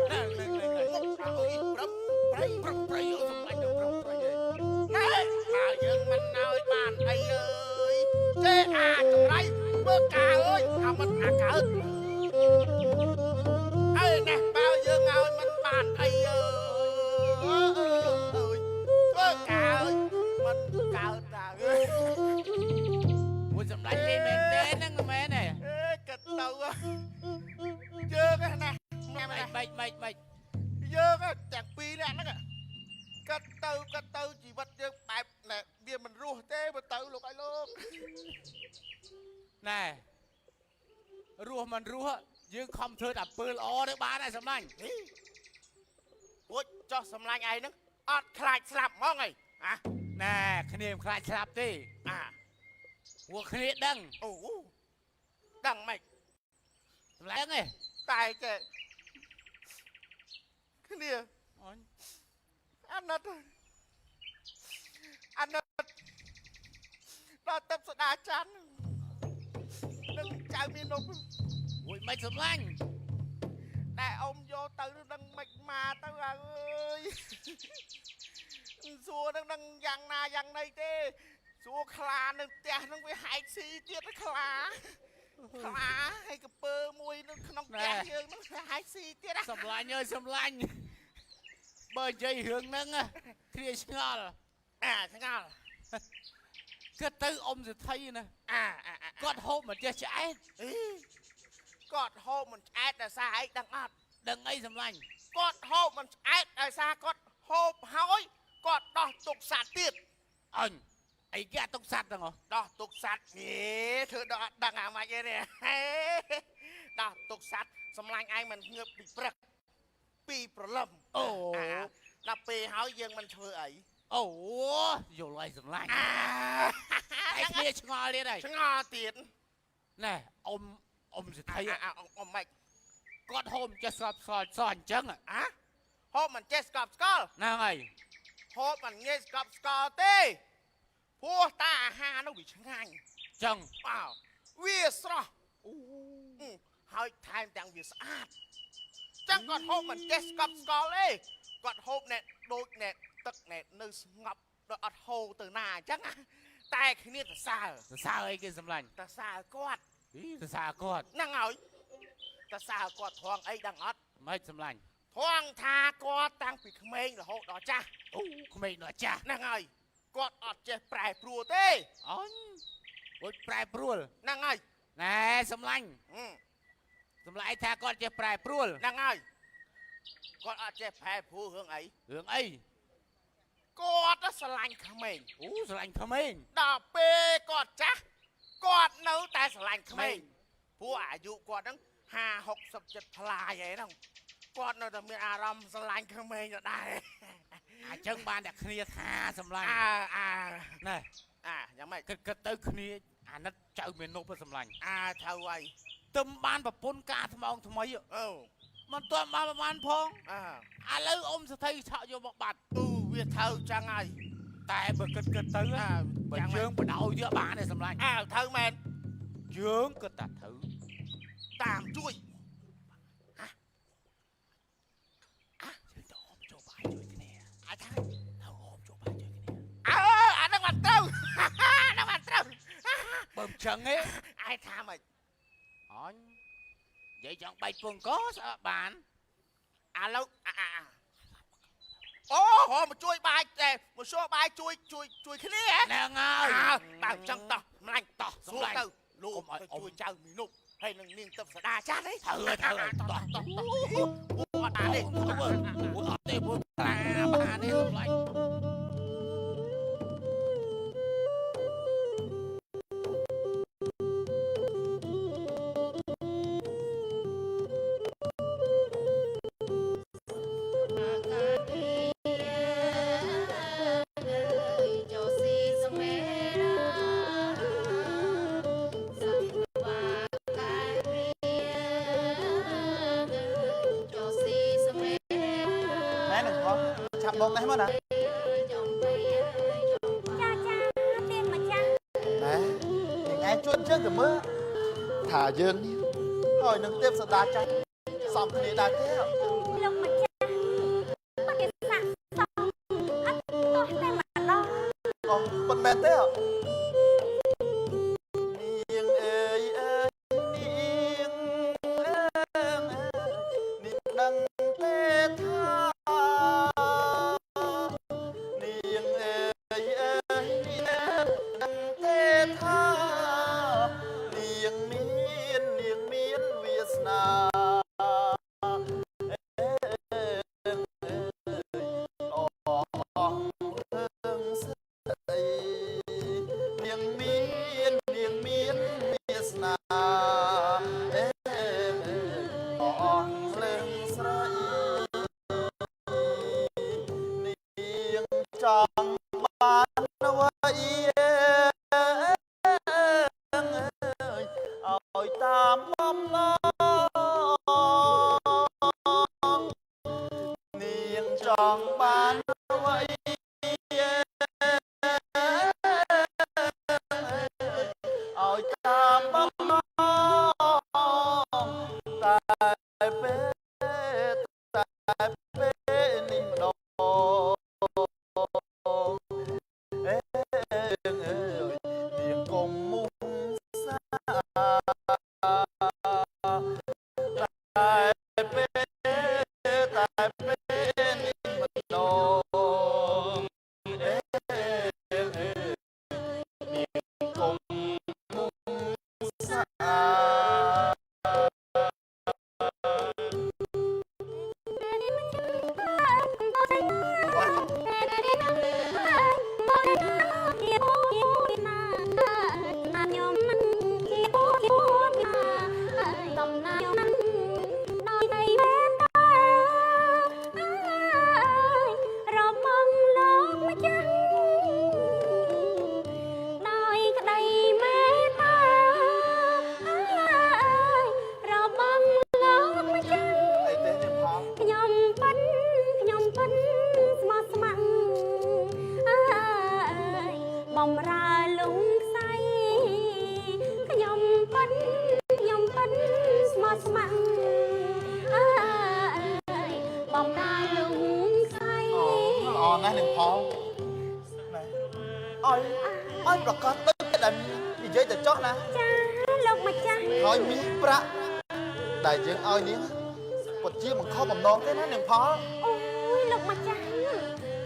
[SPEAKER 8] ហ្នឹងហ្នឹងហ្នឹង
[SPEAKER 1] មុខអុយព្រឹមព្រៃ
[SPEAKER 8] ព្រឹមព្រៃអូសម្លាញ់ព្រឹមព្រៃ
[SPEAKER 1] ណែហើយយើងមិនឲ្យបានអីអើយចេអាចង្រៃមើលកាអើយអាមិនអាកើតអើណែបើយើងឲ្យមិនបានអីអើយធ្វើកាអើយមិនកើតតាអើយ
[SPEAKER 8] មួយសម្លាញ់លេងមែនទេហ្នឹងមែនទេ
[SPEAKER 1] អេគិតទៅយើងណាណា
[SPEAKER 8] ម៉េចម៉េចម៉េច
[SPEAKER 1] យើងទាំងពីរនាក់ហ្នឹងគិតទៅគិតទៅជីវិតយើងបែបណែវាមិនរស់ទេបើទៅលោកឲ្យលោក
[SPEAKER 8] ណែរស់មិនរស់យើងខំធ្វើតែពើល្អទៅបានហើយសម្លាញ់
[SPEAKER 1] រួចចោះសម្លាញ់ឯងហ្នឹងអត់ខ្លាចស្លាប់ហ្មងអីអា
[SPEAKER 8] ណែគ្នាមិនខ្លាចស្លាប់ទេ
[SPEAKER 1] អា
[SPEAKER 8] ពួកគ្នាដឹង
[SPEAKER 1] អូដឹងម៉េច
[SPEAKER 8] សម្លាញ់ហ្នឹងឯង
[SPEAKER 1] តែចេះគ្នា
[SPEAKER 8] អូន
[SPEAKER 1] អាណិតអាណិតដល់ទឹកស្ដាច័ន្ទនឹងចៅមាននំ
[SPEAKER 8] មួយមិនសម្លាញ់
[SPEAKER 1] តែអ៊ំយកទៅនឹងមិនមកទៅអើយសួរនឹងនឹងយ៉ាងណាយ៉ាងណីទេសួរខ្លានៅផ្ទះនឹងវាហែកស៊ីទៀតខ្លាខ្លាហើយកពើមួយនៅក្នុងផ្ទះយើងនឹងវាហែកស៊ីទៀត
[SPEAKER 8] សម្លាញ់អើយសម្លាញ់បើនិយាយរឿងហ្នឹងគ្នាឆ្ងល់
[SPEAKER 1] អាឆ្ងល់
[SPEAKER 8] គិតទៅអ៊ំសេដ្ឋីណា
[SPEAKER 1] អាអា
[SPEAKER 8] គាត់ហូបមិនចេះឆ្អែត
[SPEAKER 1] អីគាត់ហូបមិនឆ្អែតដោយសារអីដឹងអត់
[SPEAKER 8] ដឹងអីសម្លាញ់
[SPEAKER 1] គាត់ហូបមិនឆ្អែតដោយសារគាត់ហូបហើយគាត់ដោះទុកសัตว์ទៀត
[SPEAKER 8] អញអីគេអាទុកសัตว์ហ្នឹងហ៎
[SPEAKER 1] ដោះទុកសัตว์នេះធ្វើដល់អត់ដឹងអាម៉េចទេនេះដោះទុកសัตว์សម្លាញ់ឯងមិនងើបពីព្រឹកពីព្រលឹម
[SPEAKER 8] អូ
[SPEAKER 1] ដល់ពេលហើយយើងមិនធ្វើអី
[SPEAKER 8] អូយល់ហើយសម្លាញ់
[SPEAKER 1] អា
[SPEAKER 8] តែគ្នាឆ្ងល់ទៀតហើយ
[SPEAKER 1] ឆ្ងល់ទៀត
[SPEAKER 8] ណែអ៊ំអ៊ំសេដ្ឋី
[SPEAKER 1] អាអ៊ំម៉េច
[SPEAKER 8] គាត់ហូបមិនចេះស្កប់ស្កល់សោះអញ្ចឹង
[SPEAKER 1] អាហូបមិនចេះស្កប់ស្កល់
[SPEAKER 8] ហ្នឹងហើយ
[SPEAKER 1] ហូបមិនងាយស្កប់ស្កល់ទេព្រោះតាអាហារនោះវាឆ្ងាញ់
[SPEAKER 8] ចឹង
[SPEAKER 1] អោវាស្រស់អូហើយថែមទាំងវាស្អាតចឹងគាត់ហូបមិនចេះស្កប់ស្កល់ទេគាត់ហូបណែដូចណែទឹកណែនៅស្ងប់ដូចអត់ហូរទៅណាអញ្ចឹងតែគ្នាសរសើរ
[SPEAKER 8] សរសើរអីគេសម្លាញ់
[SPEAKER 1] សរសើរគាត់
[SPEAKER 8] សរសើរគាត់
[SPEAKER 1] ហ្នឹងហើយសរសើរគាត់ត្រង់អីដឹងអត់
[SPEAKER 8] មិនសម្លាញ់
[SPEAKER 1] ត្រង់ថាគាត់តាំងពីក្មេងរហូតដល់ចាស់
[SPEAKER 8] អូក្មេងដល់ចាស់
[SPEAKER 1] ហ្នឹងហើយគាត់អត់ចេះប្រែប្រួលទេ
[SPEAKER 8] អញអូយប្រែប្រួល
[SPEAKER 1] ហ្នឹងហើយ
[SPEAKER 8] ណែសម្លាញ់សម្លាញ់ថាគាត់ចេះប្រែប្រួល
[SPEAKER 1] ហ្នឹងហើយគាត់អត់ចេះប្រែប្រួលរឿងអី
[SPEAKER 8] រឿងអី
[SPEAKER 1] គាត់ស្រឡាញ់ក្មេង
[SPEAKER 8] អូស្រឡាញ់ក្មេង
[SPEAKER 1] ដល់ពេលគាត់ចាស់គាត់នៅតែស្រឡាញ់ក្មេងព្រោះអាយុគាត់ហ្នឹង50 60ចិត្តផ្លាយអីហ្នឹងគាត់នៅតែមានអារម្មណ៍ស្រឡាញ់ក្មេងដដែល
[SPEAKER 8] អញ្ចឹងបានតែគ្នាថាសម្លាញ់
[SPEAKER 1] អើអើ
[SPEAKER 8] ណែ
[SPEAKER 1] អាយ៉ាងម៉េច
[SPEAKER 8] គិតគិតទៅគ្នាអាណិតចៅមាននប់សម្លាញ់
[SPEAKER 1] អាត្រូវហើយ
[SPEAKER 8] ទឹមបានប្រពន្ធការថ្មងថ្មី
[SPEAKER 1] អូ
[SPEAKER 8] មិនទាន់បានប្រហែលផង
[SPEAKER 1] អា
[SPEAKER 8] ឥឡូវអ៊ំសថីឆក់យកមកបាត់
[SPEAKER 1] អូវាត្រូវចឹងហើយ
[SPEAKER 8] តែបើគិតគិតទៅបើយើងបដ ாய் ទៀតបានទេសម្លាញ់
[SPEAKER 1] អើត្រូវមែន
[SPEAKER 8] យើងគិតតែត្រូវ
[SPEAKER 1] តាមជួយ
[SPEAKER 8] យើងទៅអមចូលបាយជួយគ្នា
[SPEAKER 1] អាចថា
[SPEAKER 8] ទៅអមចូលបាយជួយគ្នា
[SPEAKER 1] អើអាហ្នឹងបានត្រូវហ្នឹងបានត្រូវ
[SPEAKER 8] បើមិនចឹងទេ
[SPEAKER 1] អាចថាម៉េច
[SPEAKER 8] អញនិយាយចង់បែកពងកស្អប់បាន
[SPEAKER 1] ឥឡូវអាអូហមមកជួយបាយតែមកជួយបាយជួយជួយជួយគ្នា
[SPEAKER 8] ហ្នឹងហើយ
[SPEAKER 1] បើចង់តោះម្លាញ់តោះសួរទៅលោកទៅជួយចៅមីនុកហើយនឹងនាងទឹកសដាចាស់ទេ
[SPEAKER 8] ត្រូវត្រូវតោះ
[SPEAKER 1] តោះតោះអត់បានទេ
[SPEAKER 8] អត់ទេព្រោះខ្លាបានទេសម្លាញ់
[SPEAKER 2] ចូលស៊ីសមេរាសង្វាការីចូលស៊ីសមេ
[SPEAKER 7] ណែនឹងផងឆាប់មកនេះមកណា
[SPEAKER 2] ចំបីចំ
[SPEAKER 3] ចា
[SPEAKER 7] ជួយយើងទៅមើលថាយើងនេះហើយនឹងទេពសដាចាស់សំគ្នាដែរទេ
[SPEAKER 3] លោកម្ចាស់ពិតជាស័ក្តិសមអត់ទោះតែម្ដង
[SPEAKER 7] អូមិនមែនទេនាងអើយអើយនាងអើយនាងដឹងទេថានាងអើយអើយនាងដឹងទេថានាងមាននាងមានវាសនានាងមាននាងមានវាសនាអេអងលេងស្រីនាងចង់បានអ្វីឲ្យតាមបំឡងនាងចង់បានអ្វីឲ្យតាមបំឡងតែពេលតែពេលនេះម្ដងអេអើយនាងកុំមុំសាតែពេលតែពេលនេះម្ដងអេអើយនាងកុំមុំសា
[SPEAKER 3] រមងលោកម្ចាស់ដោយក្តីមេត្តារមងលោកម្ចាស់
[SPEAKER 7] អីទេនាងផល
[SPEAKER 3] ខ្ញុំប៉ិនខ្ញុំប៉ិនស្មោះស្ម័គ្រអើយបំរើលងខ្សៃខ្ញុំប៉ិនខ្ញុំប៉ិនស្មោះស្ម័គ្រអើយបំរើលងខ្សៃ
[SPEAKER 7] ល្អណាស់នាងផលណែឲ្យឲ្យប្រកាសដូចដែលនិយាយទៅចោះណា
[SPEAKER 3] ចាលោកម្ចាស់
[SPEAKER 7] ហើយមាសប្រាក់ដែលយើងឲ្យនាងពិតជាមិនខុសបំណងទេណានាងផល
[SPEAKER 3] អូយលោកម្ចាស់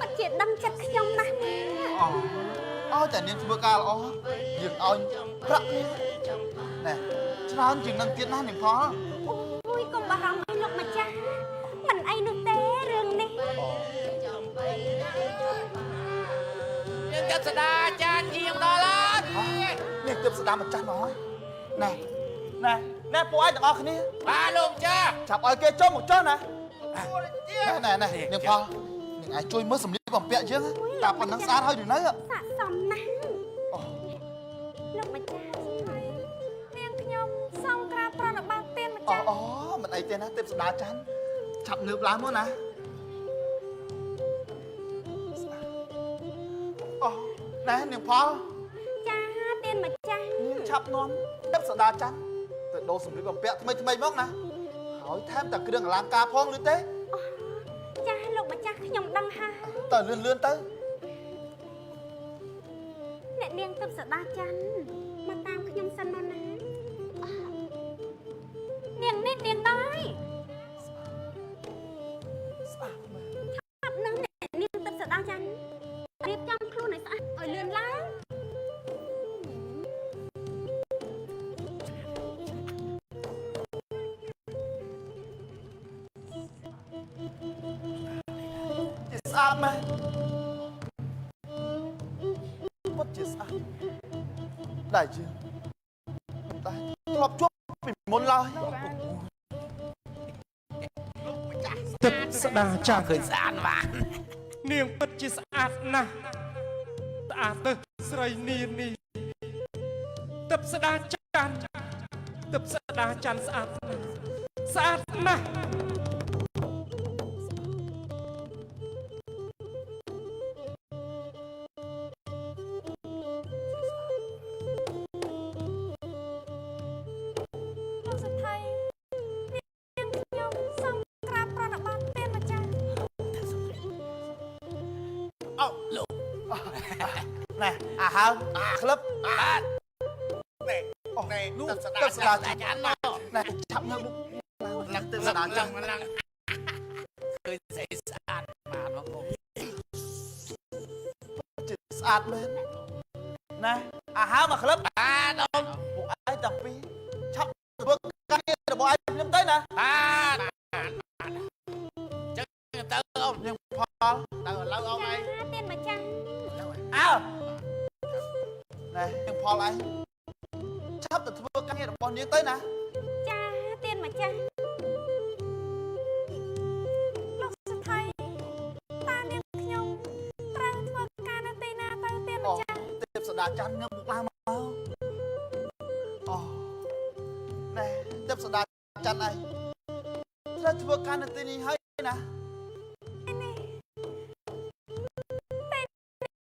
[SPEAKER 3] ពិតជាដឹងចិត្តខ្ញុំណាស់ណា
[SPEAKER 7] អូឲ្យតែនាងធ្វើការល្អយើងឲ្យប្រាក់នាងណែច្រើនជាងនឹងទៀតណានាងផល
[SPEAKER 3] អូយកុំបារម្ភអីលោកម្ចាស់មិនអីនោះទេរឿងនេះ
[SPEAKER 8] នាងទេពសដាចានយាមដល់ហើយ
[SPEAKER 7] នាងទើបស្ដាប់ម្ចាស់មកហើយណែណែណែពួកឯងទាំងអស់គ្នា
[SPEAKER 8] បាទលោកម្ចាស់
[SPEAKER 7] ចាប់ឲ្យគេចុះមកចុះណាណែណែណែនាងផលនាងឯងជួយមើលសម្លៀកបំពាក់យើងតាប៉ុណ្ណឹងស្អាតហើយឬនៅ
[SPEAKER 3] ស័ក្តិសមណាស់
[SPEAKER 7] អូ
[SPEAKER 3] លោកម្ចាស់
[SPEAKER 2] នាងខ្ញុំសូមក្រាបប្រណិប័តទានម្
[SPEAKER 7] អូ
[SPEAKER 2] ចាស់
[SPEAKER 7] អូមិនអីទេណាទេពស្ដាច័ន្ទឆាប់ងើបឡើងមកណាអូណែនាងផល
[SPEAKER 3] ចាទានម្ចាស់
[SPEAKER 7] នាងឆាប់នាំទេពស្ដាច័ន្ទទៅដូរសម្លៀកបំពាក់ថ្មីថ្មីមកណាហើយថែមតែគ្រឿងអលង្ការផងឬទេ
[SPEAKER 3] ចាលោកម្ចាស់ខ្ញុំដឹងហើយ
[SPEAKER 7] ទៅលឿនលឿនទៅ
[SPEAKER 3] អ្នកនាងទើបសដាច័ន្ទមកតាមខ្ញុំសិនមកណាអ่ะនាងនេះនាងដែរ
[SPEAKER 7] ស្អាតមែន
[SPEAKER 3] ឆាប់នឹងអ្នកនាងទើបសដាច័ន្ទរៀបចំខ្លួនឲ្យស្អាតឲ្យលឿនឡើង
[SPEAKER 7] ជាស្អាតមែនពិតជាស្អាតដែលយើងតែធ្លាប់ជួបពីមុនឡើយ
[SPEAKER 6] ទឹកស្ដាចាស់
[SPEAKER 8] ឃើញស្អាតបាទ
[SPEAKER 6] នាងពិតជាស្អាតណាស់ស្អាតទៅស្រីនាងនេះទឹកស្ដាចាន់ទឹកស្ដាចាន់ស្អាតណាស់ស្អាតណាស់
[SPEAKER 7] ណែអាហើមអាក្លឹប
[SPEAKER 8] បាទ
[SPEAKER 1] ណែណែ
[SPEAKER 7] នោះ
[SPEAKER 1] ទឹកស្ដា
[SPEAKER 7] ទឹកស្ដា
[SPEAKER 8] អាចារ្យមក
[SPEAKER 7] ណែឆាប់ងើបមុខឡើងទឹកស្ដា
[SPEAKER 8] ឡើង
[SPEAKER 7] ចាស់
[SPEAKER 8] ឡើងឃើញស្អីស្អាតបានមកអូ
[SPEAKER 7] ជិះស្អាតមែនណែអាហើមអាក្លឹប
[SPEAKER 8] បាទអ៊ំ
[SPEAKER 7] ពួកឯងទាំងពីរឆាប់ធ្វើការងាររបស់ឯងខ្ញុំទៅណា
[SPEAKER 8] បាទចឹងទៅអ៊ំ
[SPEAKER 7] នាងផល
[SPEAKER 1] ទៅឥឡូវអងឯង
[SPEAKER 3] ចាទៀនម្ចាស់
[SPEAKER 7] អើណែនាងផលឯងឆាប់ទៅធ្វើការងាររបស់នាងទៅណា
[SPEAKER 3] ចាទៀនម្ចាស់លោកសថៃតានាងខ្ញុំត្រូវធ្វើការនៅទីណាទៅទៀន
[SPEAKER 7] អូ
[SPEAKER 3] ម្ចាស់
[SPEAKER 7] ទេពសដាច័ន្ទងើបមុខឡើងមកអូណែទេពសដាច័ន្ទឯងត្រូវធ្វើការនៅទីនេះហើយណា
[SPEAKER 3] នេះពេល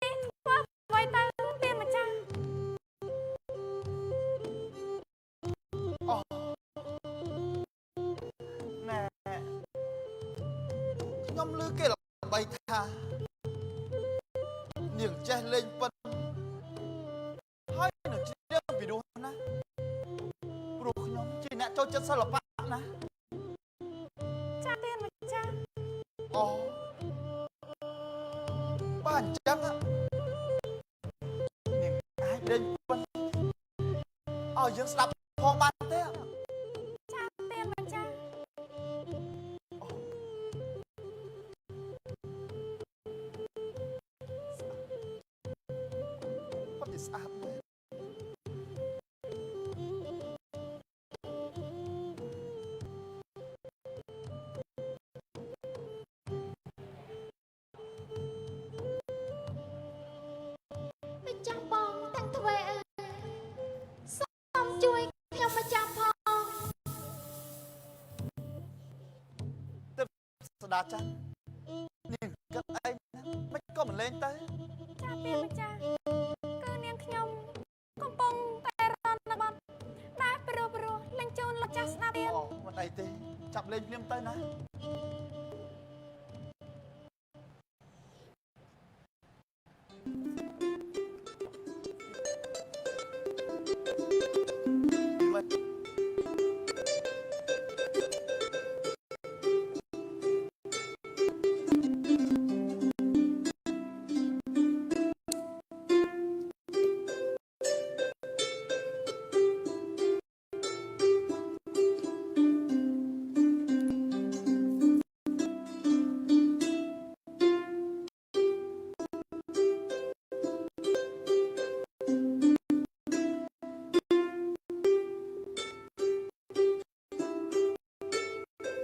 [SPEAKER 3] នេះធ្វើអ្វីទៅទៀនម្ចាស់
[SPEAKER 7] អូណែខ្ញុំឮគេល្បីថានាងចេះលេងប៉ិនហើយនឹងច្រៀងពីរោះណាព្រោះខ្ញុំជាអ្នកចូលចិត្តសិល្បៈណា
[SPEAKER 3] ចាទៀនម្ចាស់
[SPEAKER 7] អូបាទអញ្ចឹងហ៎នាងអាចលេងប៉ិនឲ្យយើងស្ដាប់ផងបានទេ
[SPEAKER 3] ចាទៀនម្ចាស់
[SPEAKER 7] ពិតជាស្អាតមែន
[SPEAKER 9] ម្ចាស់បងទាំងទ្វេអើយសូមជួយខ្ញុំម្ចាស់ផង
[SPEAKER 7] ស្ដាចាស់នាងគិតអីណាមិនក៏មិនលេងទៅ
[SPEAKER 3] ចាទៀនម្ចាស់គឺនាងខ្ញុំកំពុងតែរំនៅបត់ដែលព្រោះព្រោះលេងជូនលោកចាស់ស្ដាប់ទៀន
[SPEAKER 7] អូមិនអីទេចាប់លេងភ្លាមទៅណា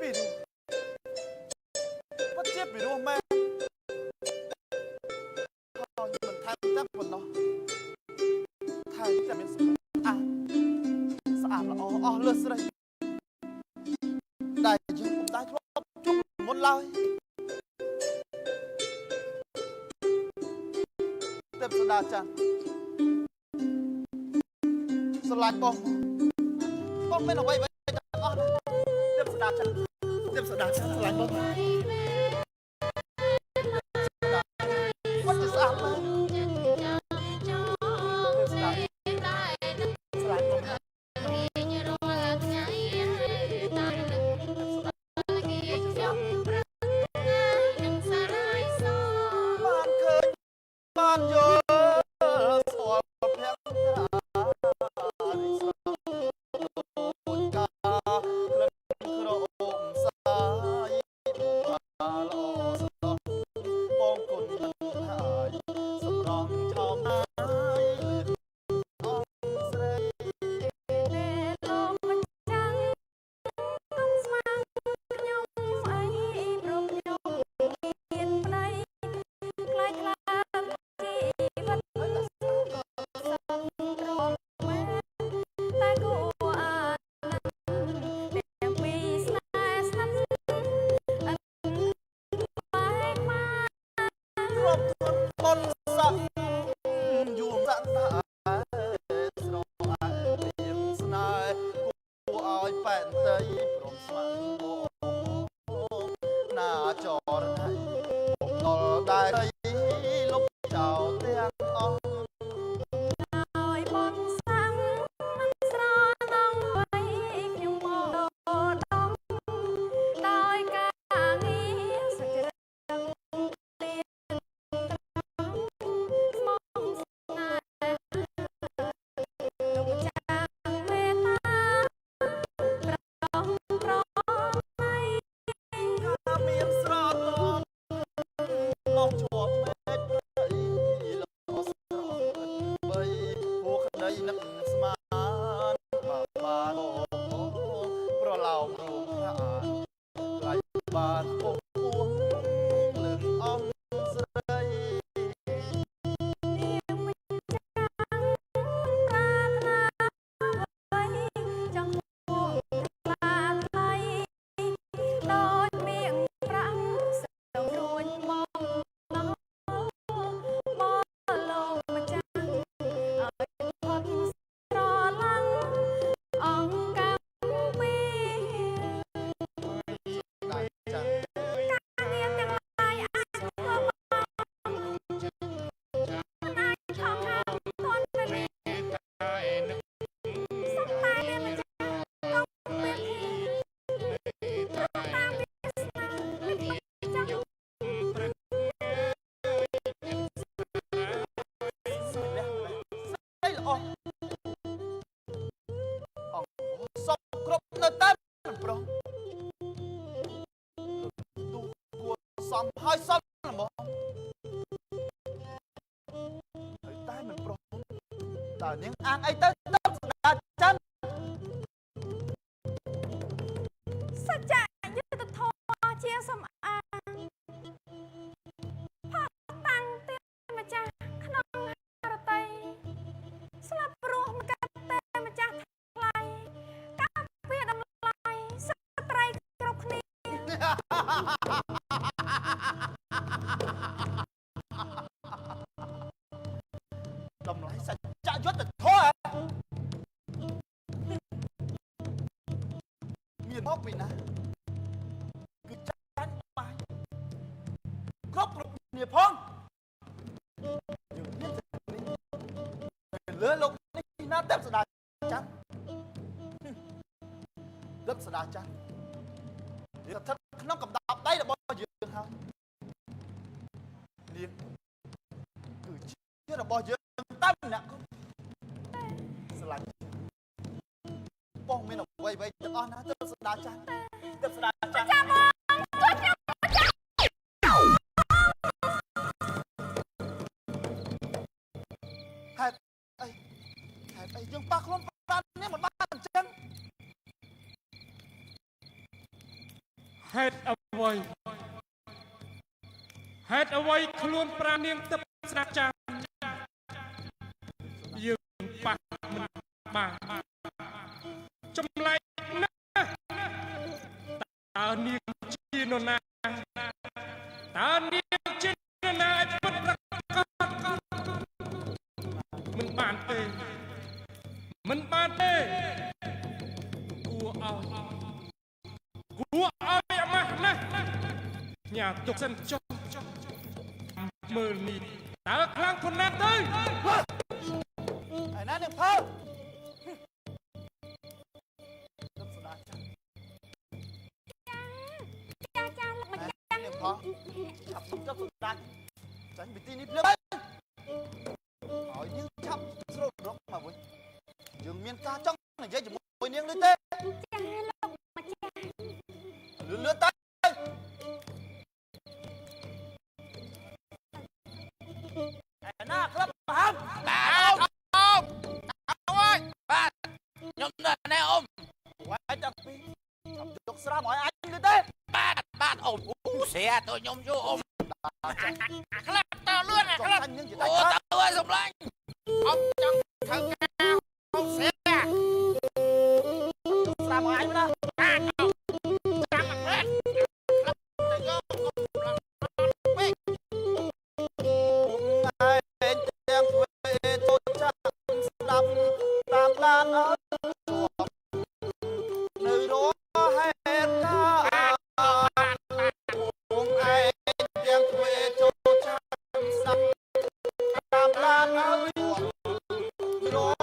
[SPEAKER 7] ពីរោះពិតជាពីរោះមែនហើយមិនថែមតែប៉ុណ្ណោះថែមតែមានសម្រស់ស្អាតស្អាតល្អអស់លើសស្រីដែលយើងពុំដែលធ្លាប់ជួបមុនឡើយទេពសដាចាន់ស្រឡាញ់បងបងមិនអ្វីៗទាំងអស់ណាទេពសដាចាន់ទេពសដាចាន់ស្រឡាញ់បង គាត់ជាស្អាតមែនទេពស្ដាស្រឡាញ់បងបានឃើញបានយល់ស្គាល់ភក្ត្រានេះស្រស់ដូចកាក្លិនក្រអូបសាយបាល្អស្រស់បងគុណហើយសម្រងឆោមហើយអង្គស្រី
[SPEAKER 3] លេលោកម្ចាស់កុំស្មានខ្ញុំអីព្រោះខ្ញុំមានប្តីខ្លាចខ្លាចជីវិតសឹកត្រង់មែនតែគួរអាណិតទាំងពីរស្នេហ៍ស្និទ្ធឥតបែកមក
[SPEAKER 7] ទ្របធន់បុនស័កយួងស័កថាស្រអែលៀងស្នេហ៍គួរឲ្យប៉ែនតីព្រមស្ម័គ្របងណាចរណៃបំណុលដែរលុបចោលទាំង នឹកស្មានបើបានប្រឡោមរួមខាថ្លៃបានពុកពួងលើកអង្គស្រី
[SPEAKER 2] នាងមិនចាំប្រាថ្នាអ្វីចង់ពួងថ្លាថ្លៃដូចមៀងប្រាំងសូមរួចមកដល់មកលោកម្ចាស់ឲ្យផុតស្រឡាំងអង្គកម្មពី
[SPEAKER 7] ដាចា
[SPEAKER 2] ការងារទាំងឡាយអាចធ្វើបានមិនអាចខំហាមទាន់វេលាសុំតែទេម្ចាស់កុំពៀធីតាមវាសនាមិនចាំ
[SPEAKER 7] ស្រីល្អអង្គសពគ្រប់នៅតែមិនព្រមទូគួរសមហើយសមល្មមហើយតែមិនព្រមតើនាងអាងអីទៅទៅស្ដាច័ន្ទ
[SPEAKER 2] សច្ចៈយុទ្ធធម៌ជាសំអាងផាតាំងទេម្ចាស់ក្នុងហរតីស្លាប់រស់មកកាត់ទេម្ចាស់ថ្លៃការពារតម្លៃស្ត្រីគ្រប់គ្នា
[SPEAKER 7] តម្លៃសច្ចៈយុទ្ធធម៌មានមកពីណាគឺចាញ់បាយគ្រប់គ្រប់គ្នាផងយើងមានសេរីនៅលើលោកនេះណាទេពស្ដាច័ន្ទទេពស្ដាច័ន្ទយើងស្ថិតក្នុងកំដាប់ដៃរបស់យើងហើយនាងគឺជារបស់យើងតែម្នាក់គត់ស្រឡាញ់បងមានអ្វីៗទាំងអស់ណាទេពស្ដាច័ន្ទទេពស្ដាច័ន្ទ
[SPEAKER 2] ចាំបងជួយខ្ញុំម្ចាស់
[SPEAKER 7] ហេតុអីហេតុអីយើងប៉ះខ្លួនប្រាណនេះមិនបានអញ្ចឹង
[SPEAKER 6] ហេតុអ្វីហេតុអ្វីខ្លួនប្រានាងទឹកស្ដាចាយើងប៉ះមិនបានចម្លែកណាស់តើនាងជានរណាតើនាងជានរណាឲ្យពិតប្រាកដមិនបានទេមិនបានទេគួរឲ្យ គួរឲ្យអាម៉ាស់ណាស់ញ៉ាទុកសិនចុះមើលនេះតើខ្លាំងប៉ុណ្ណាទៅ
[SPEAKER 7] ឯណានាងផើទឹកស្ដាចាស់
[SPEAKER 9] ចាចាលោកម្ចាស់
[SPEAKER 7] នាងផើឆាប់សុំចាប់ស្ដាចាញ់ពីទីនេះភ្លាមទៅហើយនាងឆាប់ស្រូបរកមកវិញយើងមានការចង់និយាយជាមួយនាងឬទេ
[SPEAKER 9] ចាលោកម្ចាស់
[SPEAKER 7] លឿនលឿនទៅឯណាក្លឹបមហា
[SPEAKER 8] បាទអ៊ំអើយបាទខ្ញុំនៅណែអ៊ំ
[SPEAKER 7] វ៉ែទាំងពីរឆាប់យកស្រាមកឲ្យអញឬទេ
[SPEAKER 8] បាទបាទអ៊ំអូស្រាទៅខ្ញុំយកអ៊ំអាក្លាប់តលឿនអា
[SPEAKER 7] ចង់
[SPEAKER 8] ក្លាប់
[SPEAKER 7] ចាញ់នាងជាដា
[SPEAKER 8] អូ
[SPEAKER 7] ច់ខាត
[SPEAKER 8] ទៅឲ្យសម្លាញ់អ៊ំចង់ធ្វើការហូបស្រា
[SPEAKER 7] ស្រាមកឲ្យអញណា
[SPEAKER 8] បាទអ៊ំចាំអាក្លាប់ក្លាប់ទៅយកកុំឡើងពេក
[SPEAKER 7] ពុំឯងទាំងទ្វេចូលចាំស្ដាប់តាមដានឲ្យជាប់នៅរាល់ហេតុការណ៍ពុំឯងទាំងទ្វេចូលចាំស្ដាប់តាមដានឲ្យជាប់រាល់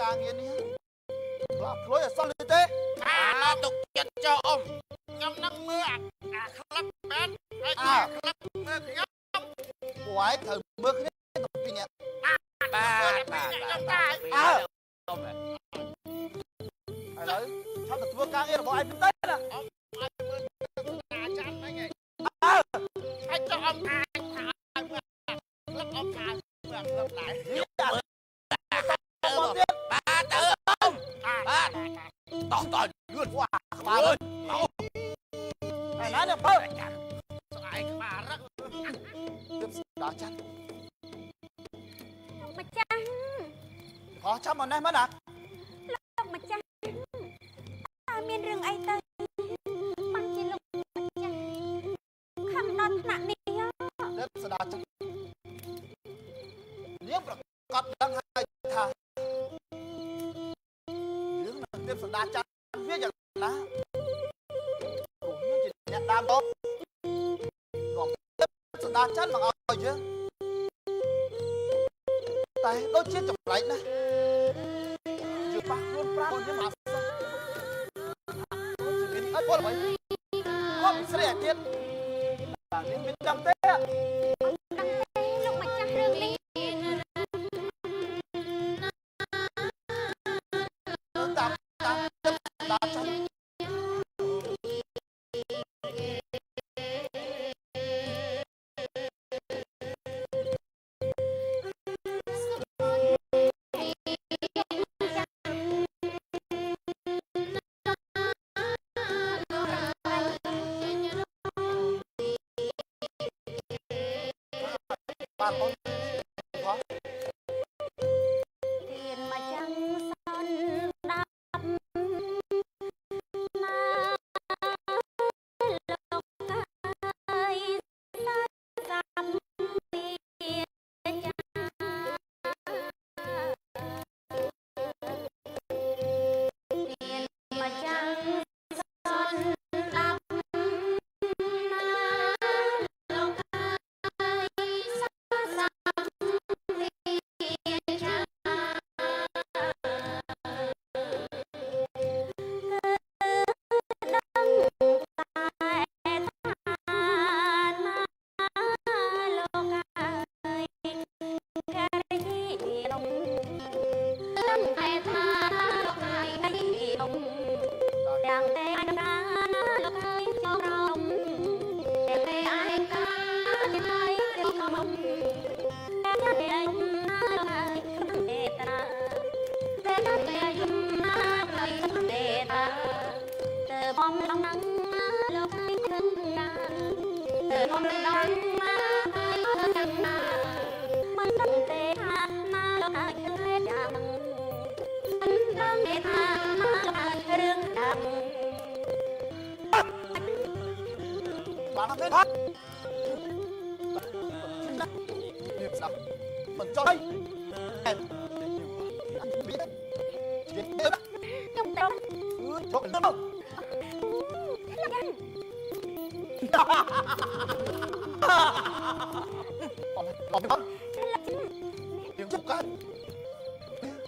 [SPEAKER 7] ការងារនេះខ្លាព្រួយអសល់ទេ
[SPEAKER 8] អាទុកចិត្តចោអ៊ំ
[SPEAKER 1] ខ្ញុំនឹងមើលអាក្លឹបមែនហើយអាក្លឹបមើលខ្ញុំ
[SPEAKER 7] ពួកឯងត្រូវមើលគ្នាទាំងពីរនាក់
[SPEAKER 8] បាទបាទ
[SPEAKER 1] ខ្ញុំដែរ
[SPEAKER 7] អើឥឡូវឆាប់ទៅធ្វើការងាររបស់ឯងទៅណា
[SPEAKER 1] អ៊ំឲ្យមើលអាចារ្យហ្នឹងឯង
[SPEAKER 7] អើ
[SPEAKER 1] ហើយចុះអ៊ំអាចថាឲ្យមើលក្លឹបអ៊ំថាមើលក្លឹបដែរ
[SPEAKER 7] មកទៀត
[SPEAKER 8] បាទទៅអ៊ំបាទតោះតោះលឿន
[SPEAKER 7] វ៉ាក្បាលឯណានេះបើ
[SPEAKER 1] ស្អែកក្បាលរឹក
[SPEAKER 7] ទៀតដល់ចាន់
[SPEAKER 3] ម្ចាស់
[SPEAKER 7] ខោចាំមកនេះមកណា
[SPEAKER 3] លោកម្ចាស់តើមានរឿងអីទៅបានជាលោកម្ចាស់ខំដល់ថ្នាក់នេះ
[SPEAKER 7] ទៀតស្ដាចាន់នាងប្រកាសដឹងហើយថាយើងនឹងទៀតស្ដាចាន់វាយ៉ាងណាព្រោះយើងជាអ្នកដើមតនាំស្ដាចាន់មកឲ្យយើងតែដូចជាចម្លែកណាស់យើងប៉ះខ្លួនប្រាណយើងមកសោះមានអីពលអ្វីខំស្រីអាទៀតបាទនាងមានដឹងទេ
[SPEAKER 3] ដឹងទេលោកម្ចាស់រឿងនេះ
[SPEAKER 7] តាមតាមដល់ចាន់បាទអូនខ
[SPEAKER 3] ទៀនមកចាំងសនដាប់ណាលោកអើយសាសំពីចាទៀនមកចាំងសនដាប់ណាលោកអើយសាសំពីចា ដឹងតែថាណាលោកអើយការីលំដឹងតែថាលោកអើយការីលំទាំងតែអញកាលោកអើយចរំទាំងតែអញកាអើយខំតែតែអញលោកអើយក្នុងទេតាតែតែអញលោកអើយក្នុងទេតា ទើបអំដងលោកអើយខឹងណាទើបអំដងណាអើយខឹងណាមិនដឹងទេថាណាលោកអើយខឹងយ៉ាងមិនដឹងទេថាណាលោកអើយរឿងដាំ
[SPEAKER 7] បាទមែនអត់នេះស្ដាប់មិនចង់អី
[SPEAKER 3] ខ្ញុំទៅ
[SPEAKER 7] ជុកទៅអត់អត់យើងជុកកា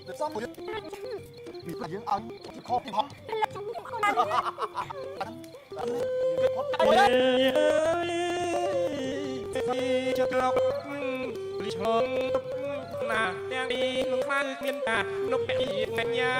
[SPEAKER 7] ទៅសំមួយពីយើងឲ្យខកពីហត់
[SPEAKER 3] ខ្ញុំខ្ញុំណា
[SPEAKER 7] គេផុត
[SPEAKER 6] អើយចក្លោកលីឆ្លងណាទាំងពីលងខ្លាមានតានុបញ្ញា